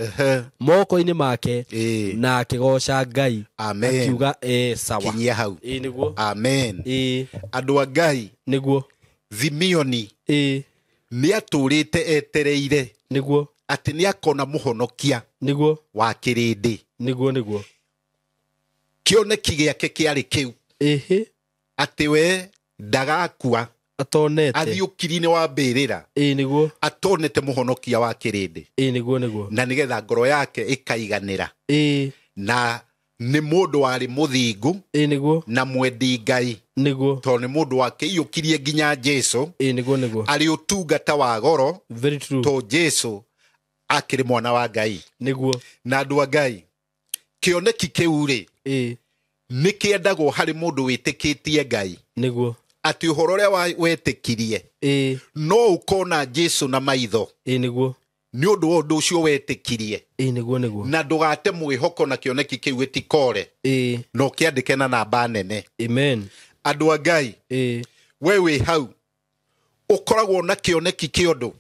moko-inĩ make na akĩgooca Ngai akiuga sawa. Kinyia hau. Nĩguo. Amen. Andũ a Ngai. Nĩguo. Simeoni nĩ atũrĩte etereire. Nĩguo. Atĩ nĩ akona mũhonokia. Nĩguo. Wa kĩrĩndĩ. Nĩguo nĩguo. Kĩoneki gĩake kĩarĩ kĩu. Atĩ we ndagakua atonete athiĩ ũkiri-inĩ wa mbĩrĩra. Nĩguo. Atonete mũhonokia wa kĩrĩndĩ. Nĩguo nĩguo. Na nĩgetha ngoro yake ĩkaiganĩra. Na nĩ mũndũ warĩ mũthingu. Nĩguo. Na mwendi Ngai. Nĩguo. Tondũ nĩ mũndũ wakĩiyũkirie nginya Jesu. Nĩguo nĩguo. Arĩ ũtungata wa goro. Very true. To Jesu akĩrĩ mwana wa Ngai. Nĩguo. Na andũ a Ngai, kĩoneki kĩu rĩ, nĩ kĩendagwo harĩ mũndũ wĩtĩkĩtie Ngai. Nĩguo. Atĩ ũhoro ũrĩa wetĩkirie, no ũkona Jesu na maitho. Nĩguo. Nĩ ũndũ wa ũndũ ũcio wetĩkirie. Nĩguo nĩguo. Na ndũgate mwĩhoko na kĩoneki kĩu gĩtikore. Na ũkĩandĩke na namba nene. Amen. Andũ a Ngai, we wĩ hau ũkoragwo na kĩoneki kĩa ũndũ,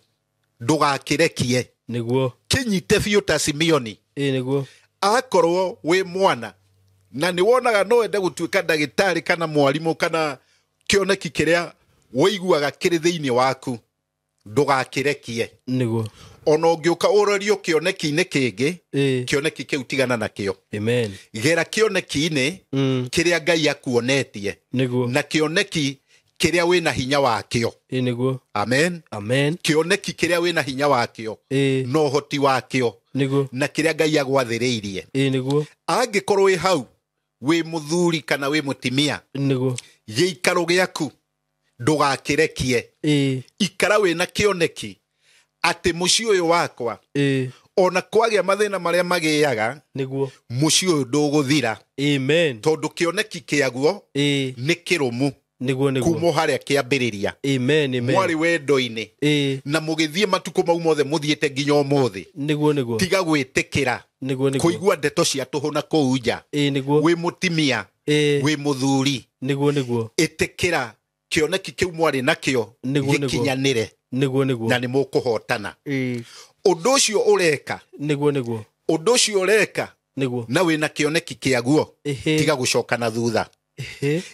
ndũgakĩrekie. Nĩguo. Kĩnyite biũ ta Simeoni. Nĩguo. Akorwo wĩ mwana na nĩ wonaga no wende gũtuĩka ndagĩtarĩ kana mwarimũ kana kĩoneki kĩrĩa wĩiguaga kĩrĩ thĩinĩ waku, ndũgakĩrekie. Nĩguo. Ona ũngĩũka ũrorio kĩoneki-inĩ kĩngĩ, kĩoneki kĩu tigana nakĩo. Amen. Gera kĩoneki-inĩ kĩrĩa Ngai akuonetie. Nĩguo. Na kĩoneki kĩrĩa wĩna hinya wakĩo. Nĩguo. Amen. Amen. Kĩoneki kĩrĩa wĩna hinya wakĩo. Na ũhoti wakĩo. Nĩguo. Na kĩrĩa Ngai agwathĩrĩirie. Nĩguo. Angĩkorwo wĩ hau wĩ mũthuri kana wĩ mũtimia, Nĩguo. gĩikaro gĩaku ndũgakĩrekie. Ikara wĩna kĩoneki atĩ mũciĩ ũyũ wakwa, ona kwagĩa mathĩna marĩa magĩaga, Nĩguo. mũciĩ ũyũ ndũgũthira. Amen. Tondũ kĩoneki kĩaguo nĩ kĩrũmu. Nĩguo nĩguo. Kuma harĩa kĩambĩrĩria. Amen amen. Mwarĩ wendo-inĩ. Na mũgĩthiĩ matukũ mau mothe mũthiĩte nginya ũmũthĩ. Nĩguo nĩguo. Tiga gwĩtĩkĩra. Nĩguo nĩguo. Kũigua ndeto cia tũhũ na kũu nja. Nĩguo. Wĩ mũtimia. Wĩ mũthuri. Nĩguo nĩguo. Ĩtĩkĩra kĩoneki kĩu mwarĩ nakĩo gĩkinyanĩre. Nĩguo nĩguo. Na nĩ mũkũhotana. Ũndũ ũcio ũreka. Nĩguo nĩguo. Ũndũ ũcio ũreka. Nĩguo. Na wĩna kĩoneki kĩaguo. Tiga gũcoka na thutha.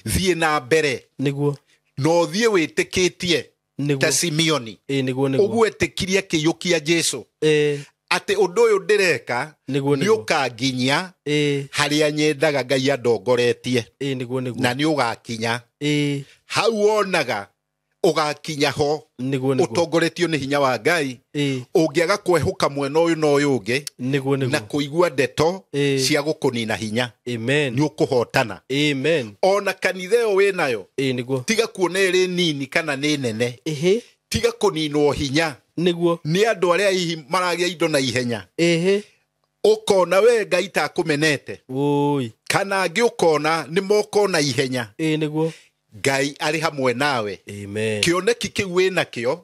Thiĩ na mbere. Nĩguo. Na ũthiĩ wĩtĩkĩtie. Nĩguo. Ta Simeoni. Nĩguo nĩguo. Ũguo etĩkirie kĩiyũkia Jesu. Atĩ ũndũ ũyũ ndĩreka nĩguo nĩ ũkanginyia harĩa nyendaga Ngai andongoretie. Nĩguo nĩguo. Na nĩ ũgakinya. Hau wonaga ũgakinya ho. Nĩguo nĩguo. Ũtongoretio nĩ hinya wa Ngai. Ũngĩaga kwehũka mwena ũyũ na ũyũ ũngĩ. Nĩguo nĩguo. Na kũigua ndeto cia gũkũnina hinya. Amen. Nĩ ũkũhotana. Amen. Ona kanitha ĩyo wĩnayo. Nĩguo. Tiga kuona ĩrĩ nini kana nĩ nene. Tiga kũninwo hinya. Nĩguo. Nĩ andũ arĩa hihi maragĩa indo na ihenya. Ũkona we Ngai ta akũmenete. Oi. Kana angĩ ũkona nĩ mokona ihenya. Nĩguo. Ngai arĩ hamwe nawe. Amen. Kĩoneki kĩu wĩnakĩo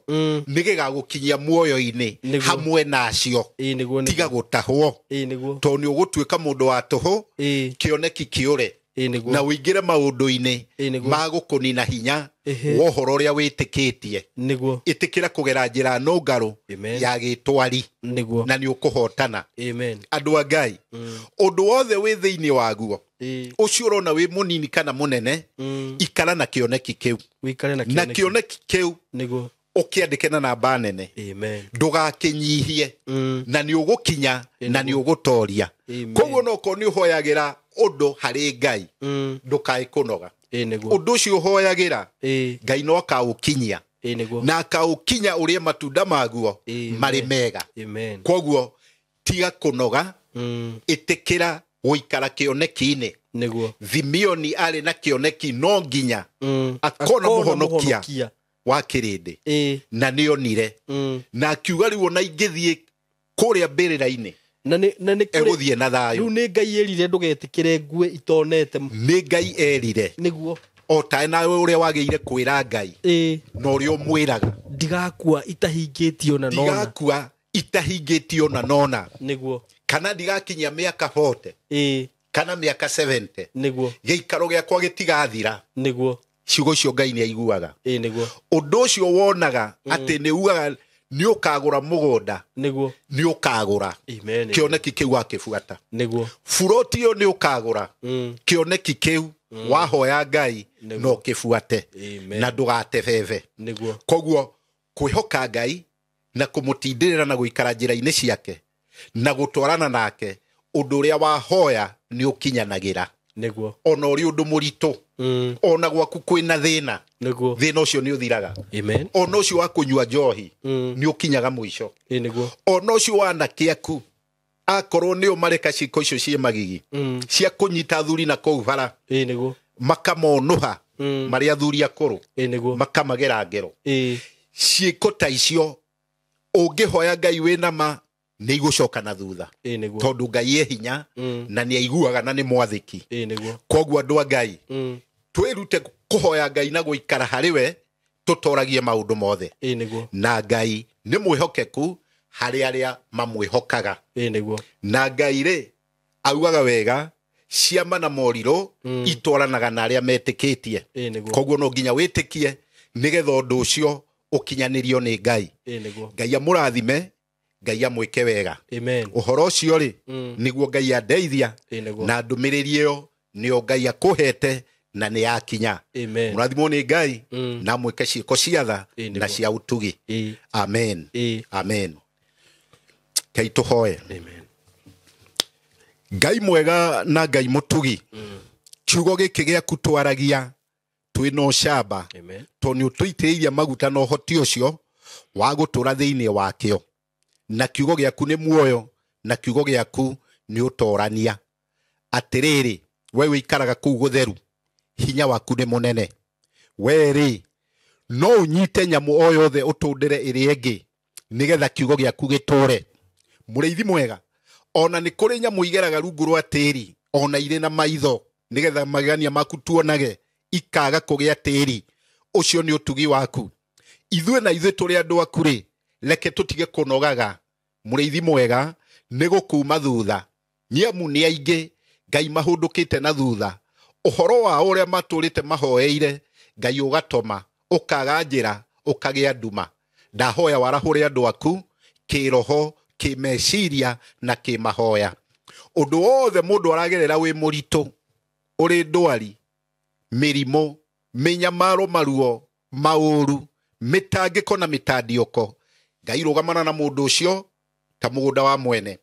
nĩ gĩgagũkinyia muoyo-inĩ hamwe nacio. Nĩguo. Tiga gũtahwo. Nĩguo. Tondũ nĩ ũgũtuĩka mũndũ wa tũhũ. Kĩoneki kĩũre. Nĩguo. Na ũingĩre maũndũ-inĩ Nĩguo. ma gũkũnina hinya wa ũhoro ũrĩa wĩtĩkĩtie. Nĩguo. Ĩtĩkĩra kũgera njĩra nũngarũ ya gĩtwari. Nĩguo. Na nĩ ũkũhotana. Amen. Andũ a Ngai, ũndũ wothe wĩ thĩinĩ waguo, ũcio ũrona wĩ mũnini kana mũnene, ikara na kĩoneki kĩu. Wĩikare na Na kĩoneki kĩu nĩguo ũkĩandĩke na namba nene. Amen. Ndũgakĩnyihie. Na nĩ ũgũkinya na nĩ ũgũtoria. Koguo no korwo nĩ ũhoyagĩra ũndũ harĩ Ngai, ndũkae kũnoga. Nĩguo. Ũndũ ũcio ũhoyagĩra, Ngai no akaũkinyia. Nĩguo. Na akaũkinya ũrĩe matunda maguo marĩ mega. Amen. Koguo tiga kũnoga, ĩtĩkĩra gũikara kĩoneki-inĩ. Nĩguo. Simeoni arĩ na kĩoneki no nginya akona mũhonokia wa kĩrĩndĩ. Na nĩonire. Na akiuga rĩu ona ingĩthiĩ kũrĩa mbĩrĩra-inĩ Na nĩ egũthiĩ na thayũ. Rĩu nĩ Ngai erire ndũgetĩkĩre ngue itonete. Nĩ Ngai erire. Nĩguo. O ta nawe ũrĩa wagĩrĩire kwĩra Ngai. Na ũrĩa ũmwĩraga. Ndigakua itahingĩtio na nona. Ndigakua itahingĩtio na nona. Nĩguo. Kana ndigakinyia mĩaka 40. Kana mĩaka 70. Nĩguo. Gĩikaro gĩakwa gĩtigathira. Nĩguo. Ciugo icio Ngai nĩ aiguaga. Nĩguo. Ũndũ ũcio wonaga atĩ nĩ ugaga nĩ ũkagũra mũgũnda. Nĩguo. Nĩ ũkagũra. Amen. Kĩoneki kĩu wakĩbuata. Nĩguo. Buroti ĩyo nĩ ũkagũra. Kĩoneki kĩu wahoya Ngai no kĩbuate. Na ndũgatebebe. Nĩguo. Koguo kwĩhoka Ngai na kũmũtindĩrĩra na gũikara njĩra-inĩ ciake na gũtwarana nake, ũndũ ũrĩa wahoya nĩ ũkinyanagĩra. Nĩguo. Ona ũrĩ ũndũ mũritũ. Ona gwaku kwĩna thĩna. Nĩguo. Thĩna ũcio nĩ ũthiraga. Amen. Ona ũcio wa kũnyua njohi nĩ ũkinyaga mũico. Nĩguo. Ona ũcio wa anake aku akorwo nĩo mareka ciĩko icio ciĩ magigi cia kũnyita athuri na kũu bara. Nĩguo. Makamonũha marĩ athuri akũrũ. Nĩguo. Makamagera ngero. Ciĩko ta icio ũngĩhoya Ngai wĩna ma nĩ igũcoka na thutha. Nĩguo. Tondũ Ngai e hinya na nĩ aiguaga na nĩ mwathĩki. Nĩguo. Koguo andũ a Ngai, twĩrute kũhoya Ngai na gũikara harĩ we, tũtoragie maũndũ mothe. Nĩguo. Na Ngai nĩ mwĩhokeku harĩ arĩa mamwĩhokaga. Nĩguo. Na Ngai rĩ augaga wega, ciama na morirũ itwaranaga na arĩa metĩkĩtie. Nĩguo. Koguo no nginya wĩtĩkie nĩgetha ũndũ ũcio ũkinyanĩrio nĩ Ngai. Nĩguo. Ngai amũrathime, Ngai amwĩke wega. Amen. Ũhoro ũcio rĩ nĩguo Ngai andeithia. Nĩguo. Na ndũmĩrĩri ĩyo nĩyo Ngai akũhete na nĩ yakinya. Amen. Mũrathimwo nĩ Ngai na mwĩke ciĩko cia tha na cia ũtugi. Amen. Amen. Ngai tũhoe. Amen. Ngai mwega na Ngai mũtugi. Kiugo gĩkĩ gĩaku twaragia twĩna ũcamba. Amen. Tondũ nĩ ũtũitĩrĩirie maguta na ũhoti ũcio wa gũtũra thĩinĩ wakĩo. Na kiugo gĩaku nĩ muoyo, na kiugo gĩaku nĩ ũtorania. Atĩrĩrĩ, we wĩikaraga kũu gũtheru, hinya waku nĩ mũnene. We rĩ, no ũnyite nyamũ o yothe ũtũndĩre ĩrĩa ĩngĩ, nĩgetha kiugo gĩaku gĩtũre. Mũrĩithi mwega, ona nĩ kũrĩ nyamũ igeraga rungu rwa tĩri, ona irĩ na maitho, nĩgetha magegania maku tuonage, ikaga kũgĩa tĩri. Ũcio nĩ ũtugi waku. Ithuĩ na ithuĩ tũrĩ andũ aku rĩ, reke tũtige kũnogaga. Mũrĩithi mwega nĩ gũkuma thutha, nĩamu nĩ aingĩ Ngai mahũndũkĩte na thutha. Ũhoro wao ũrĩa matũrĩte mahoeire, Ngai ũgatoma, ũkaga njĩra, ũkagĩa nduma. Ndahoya warahũre andũ aku kĩroho, kĩmeciria na kĩmahoya. Ũndũ wothe mũndũ aragerera wĩ mũritũ, ũrĩ ndwari, mĩrimũ, mĩnyamaro, maruo, maũru, mĩtangĩko na mĩtandiũko, Ngai rũgamana na mũndũ ũcio ta mũgũnda wa mwene.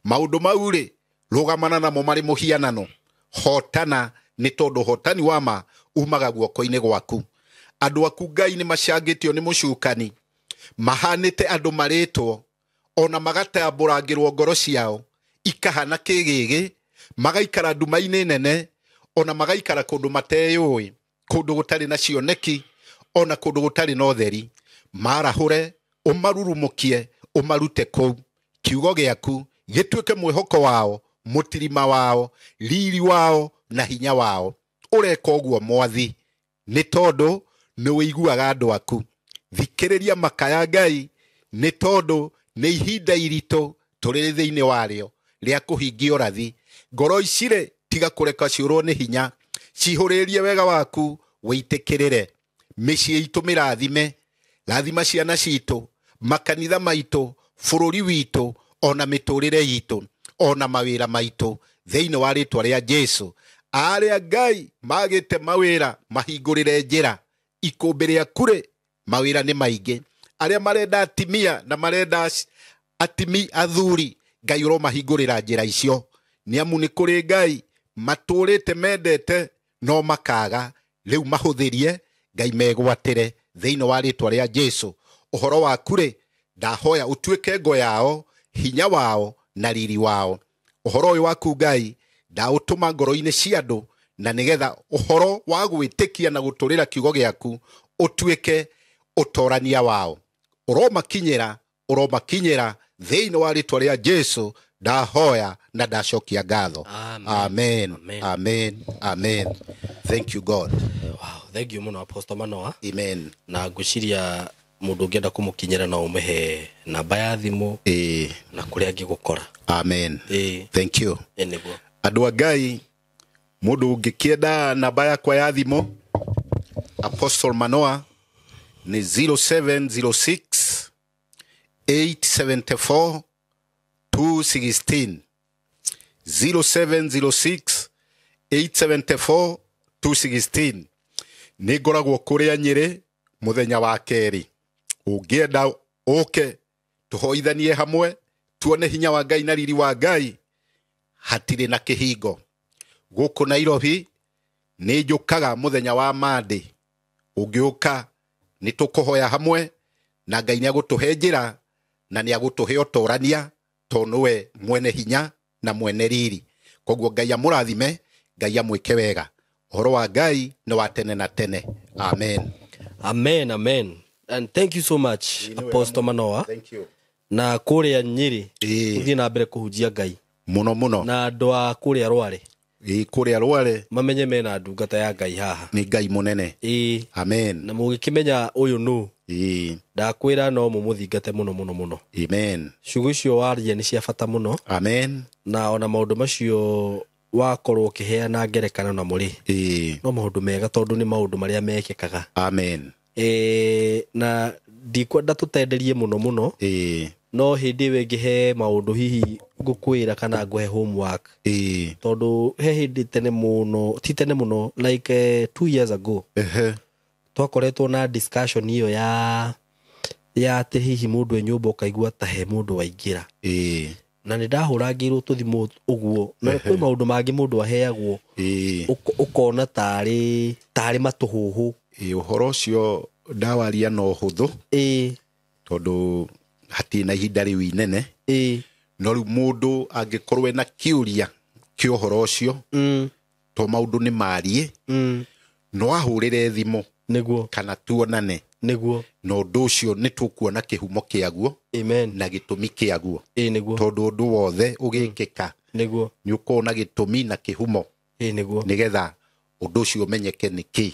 Maũndũ mau rĩ, rũgamana namo marĩ mũhianano. Hotana, nĩ tondũ hotani wa ma umaga guoko-inĩ gwaku. Andũ aku Ngai nĩ macangĩtio nĩ mũcukani, mahanĩte andũ marĩtwo, ona magatambũrangĩrwo ngoro ciao ikahana kĩgĩgĩ, magaikara nduma-inĩ nene, ona magaikara kũndũ mateyũĩ, kũndũ gũtarĩ na cioneki, ona kũndũ gũtarĩ na ũtheri. Marahũre, ũmarurumũkie, ũmarute kũu. Kiugo gĩaku gĩtuĩke mwĩhoko wao, mũtirima wao, riri wao na hinya wao. Ũreka ũguo Mwathi, nĩ tondũ nĩ ũiguaga andũ aku. Thikĩrĩria makaya Ngai, nĩ tondũ nĩ ihinda iritũ tũrĩ thĩinĩ warĩo rĩa kũhingia ũrathi. Ngoro ici rĩ, tiga kũreka ciũrwo nĩ hinya, cihũrĩrie wega waku, wĩitĩkĩrĩre. Mĩciĩ itũ mĩrathime, rathima ciana citũ, makanitha maitũ, bũrũri witũ, ona mĩtũrĩre itũ, ona mawĩra maitũ, thĩinĩ wa rĩtwa rĩa Jesu. Arĩa Ngai magĩte mawĩra, mahingũrĩre njĩra. Ikũmbĩ rĩaku rĩ, mawĩra nĩ maingĩ. Arĩa marenda atimia na marenda atimi athuri, Ngai ũromahingũrĩra njĩra icio. Nĩ amu nĩ kũrĩ Ngai matũrĩte mendete no makaga, rĩu mahũthĩrie Ngai megwatĩre thĩinĩ wa rĩtwa rĩa Jesu. Ũhoro waku rĩ, ndahoya ũtuĩke ngo yao, hinya wao na riri wao. Ũhoro ũyũ waku Ngai ndaũtũma ngoro-inĩ cia andũ, na nĩgetha ũhoro wa gwĩtĩkia na gũtũrĩra kiugo gĩaku ũtuĩke ũtorania wao. Ũromakinyĩra, ũromakinyĩra thĩinĩ wa rĩtwa rĩa Jesu. Ndahoya na ndacokia ngatho. Amen. Amen. Amen. Amen. Thank you God. Wow, thank you mũno Apostle Manoa. Amen. Na ngwĩciria mũndũ ũngĩenda kũmũkinyĩra no ũmũhe namba ya thimũ na kũrĩa angĩgũkora. Amen. Thank you. Nĩguo. Andũ a Ngai, mũndũ ũngĩkĩenda namba yakwa ya thimũ, Apostle Manoa nĩ 0706 874 216. 0706 874 216. Nĩ ngoragwo kũrĩa Nyĩrĩ mũthenya wa kerĩ. Ũngĩenda ũke tũhoithanie hamwe, tuone hinya wa Ngai na riri wa Ngai, hatirĩ na kĩhingo. Gũkũ Nairobi nĩ njũkaga mũthenya wa Monday. Ũngĩũka nĩ tũkũhoya hamwe, na Ngai nĩ agũtũhe njĩra na nĩ agũtũhe ũtorania, tondũ nĩwe mwene hinya na mwene riri. Koguo Ngai amũrathime, Ngai amwĩke wega. Ũhoro wa Ngai nĩ wa tene na tene. Amen. Amen, amen. And thank you so much, Apostle Manoa. Thank you. Na kũrĩa Nyĩrĩ, ũthiĩ na mbere kũhunjia Ngai. Mũno mũno. Na andũ a kũrĩa Rware. Kũrĩa Rware. Mamenye mena ndungata ya Ngai haha. Nĩ Ngai mũnene. Amen. Na mũgĩkĩmenya ũyũ nũ. Ndakwĩra no mũmũthingate mũno mũno mũno. Amen. Ciugo icio waria nĩ cia bata mũno. Amen. Na ona maũndũ macio wakorwo ũkĩheana ngerekano namo rĩ, no maũndũ mega tondũ nĩ maũndũ marĩa mekĩkaga. Amen. Na ndikwenda tũtenderie mũno mũno. No hĩndĩ ĩyo ĩngĩ he maũndũ hihi ngũkwĩra kana ngũhe homework. Tondũ he hĩndĩ tene mũno, ti tene mũno, like 2 years ago. Twakoretwo na discussion ĩyo ya atĩ hihi mũndũ e nyũmba ũkaigua ta he mũndũ waingĩra. Na nĩ ndahũrangĩirwo tũthimũ ũguo. Na kwĩ maũndũ mangĩ mũndũ aheagwo, ũkona tarĩ matũhũhũ. Ũhoro ũcio ndawaria no ũhũthũ. Tondũ hatirĩ na ihinda rĩu inene. No rĩu mũndũ angĩkorwo ena kĩũria kĩa ũhoro ũcio, to maũndũ nĩ marie, no ahũrĩre thimũ. Nĩguo. Kana tuonane. Nĩguo. Na ũndũ ũcio nĩ tũkuona kĩhumo kĩaguo. Amen. Na gĩtũmi kĩaguo. Nĩguo. Tondũ ũndũ wothe ũgĩkĩka, Nĩguo. nĩ ũkorwo na gĩtũmi na kĩhumo. Nĩguo. Nĩgetha ũndũ ũcio ũmenyeke nĩ kĩ.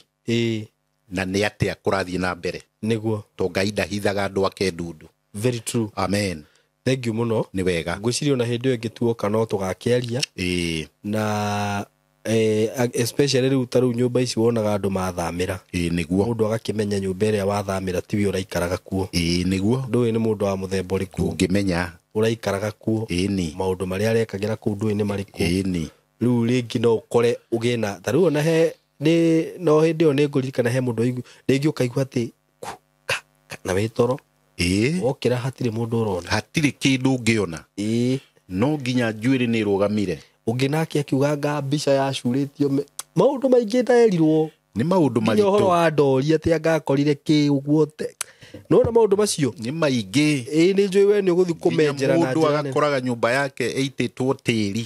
Na nĩ atĩa kũrathiĩ na mbere. Nĩguo. To Ngai ndahithaga andũ ake ndundu. Very true. Amen. Thank you mũno. Nĩ wega. Ngwĩciria ona hĩndĩ ĩyo ĩngĩ tuoka no tũgakĩaria. Na especially rĩu ta rĩu nyũmba ici wonaga andũ mathamĩra. Nĩguo. Mũndũ agakĩmenya nyũmba ĩrĩa wathamĩra tiwe ũraikaraga kuo. Nĩguo. Ndũĩ nĩ mũndũ wa mũthemba ũrĩkũ. Ũngĩmenya. Ũraikaraga kuo. Maũndũ marĩa arekagĩra kũu ndũĩ nĩ marĩkũ. Rĩu rĩngĩ no ũkore ũgĩe na ta rĩu ona he nĩ no hĩndĩ ĩyo nĩ ngũririkana he mũndũ rĩngĩ ũkaigua atĩ ku ka ka na wĩ toro. Wokĩra hatirĩ mũndũ ũrona. Hatirĩ kĩndũ ũngĩona. No nginya njuĩrĩ nĩ ĩrũgamire. Ũngĩ nake akiuga nga mbica yacurĩtio maũndũ maingĩ nderirwo. Nĩ maũndũ Nginya ũhoro maritũ. wa ndori atĩ angakorire kĩ ũguo te. Nĩwona maũndũ macio? Nĩ maingĩ. Nĩ njũĩ we nĩ ũgũthiĩ kũmenjera na Mũndũ njĩra nene. agakoraga nyũmba yake ĩitĩtwo tĩri.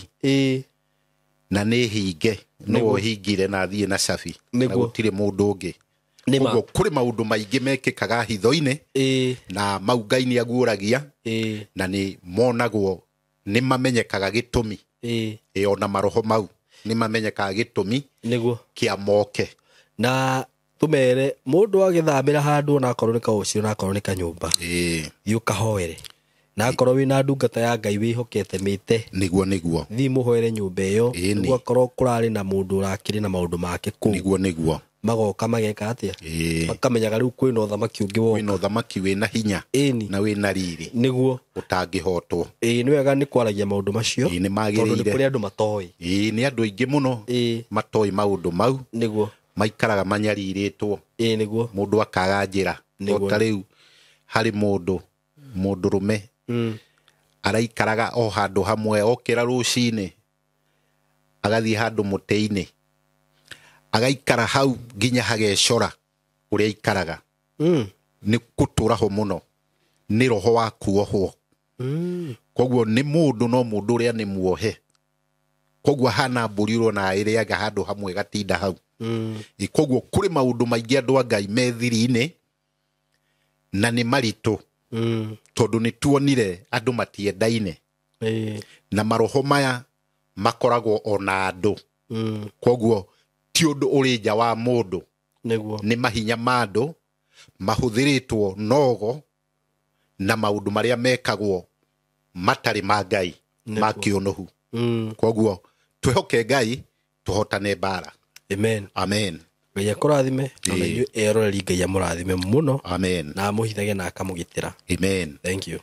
Na nĩ hinge. No hingire na athiĩ na cabi. Na gũtirĩ mũndũ ũngĩ. Koguo kũrĩ maũndũ maingĩ mekĩkaga hitho-inĩ. Na mau Ngai nĩ aguũragia. Na nĩ monagwo, nĩ mamenyekaga gĩtũmi. Ona maroho mau nĩ mamenyekaga gĩtũmi. Nĩguo. Kĩa moke. Na tũmere mũndũ agĩthamĩra handũ ona akorwo nĩ kaũciũ ona akorwo nĩ kanyũmba. Thiĩ ũkahoere. Na akorwo wĩna ndungata ya Ngai wĩhokete mĩte. Nĩguo, nĩguo. Thiĩ mũhoere nyũmba ĩyo. Nĩguo akorwo kũrarĩ na mũndũ ũrakĩrĩ na maũndũ make kũu. Nĩguo, nĩguo. Magoka mageka atĩa? Makamenyaga rĩu kwĩna ũthamaki ũngĩ woka. Kwĩna ũthamaki wĩna hinya. Na wĩna riri. Nĩguo. Ũtangĩhotwo. Nĩ wega nĩ kwaragia maũndũ macio. Nĩ Tondũ nĩ magĩrĩire. kũrĩ andũ matoĩ. Nĩ andũ aingĩ mũno. Matoĩ maũndũ mau. Nĩguo. Maikaraga manyarirĩtwo. Nĩguo. Mũndũ akaga njĩra. Nĩguo. O ta rĩu harĩ mũndũ, mũndũrũme. Araikaraga o handũ hamwe, okĩra rũcinĩ, agathiĩ handũ mũtĩ-inĩ. Agaikara hau nginya hagecora ũrĩa aikaraga. Nĩ gũtũra ho mũno. Nĩ roho wa kuohwo. Koguo nĩ mũndũ no mũndũ ũrĩa nĩ muohe. Koguo ahana mbũri ũrona ĩrĩaga handũ hamwe gatinda hau. Koguo kũrĩ maũndũ maingĩ andũ a Ngai me thiri-inĩ na nĩ maritũ. Tondũ nĩ tuonire andũ matiendaine. Na maroho maya makoragwo ona andũ. Koguo ti ũndũ ũrĩ nja wa mũndũ. Nĩguo. Nĩ mahinya ma andũ mahũthĩrĩtwo nogo na maũndũ marĩa mekagwo matarĩ ma Ngai, ma kĩũnũhu. Koguo twĩhoke Ngai tũhotane mbara. Amen. Amen. Ngai akũrathime, na inyuĩ eroreri Ngai amũrathime mũno. Amen. Na amũhithage na akamũgitĩra. Amen. Thank you.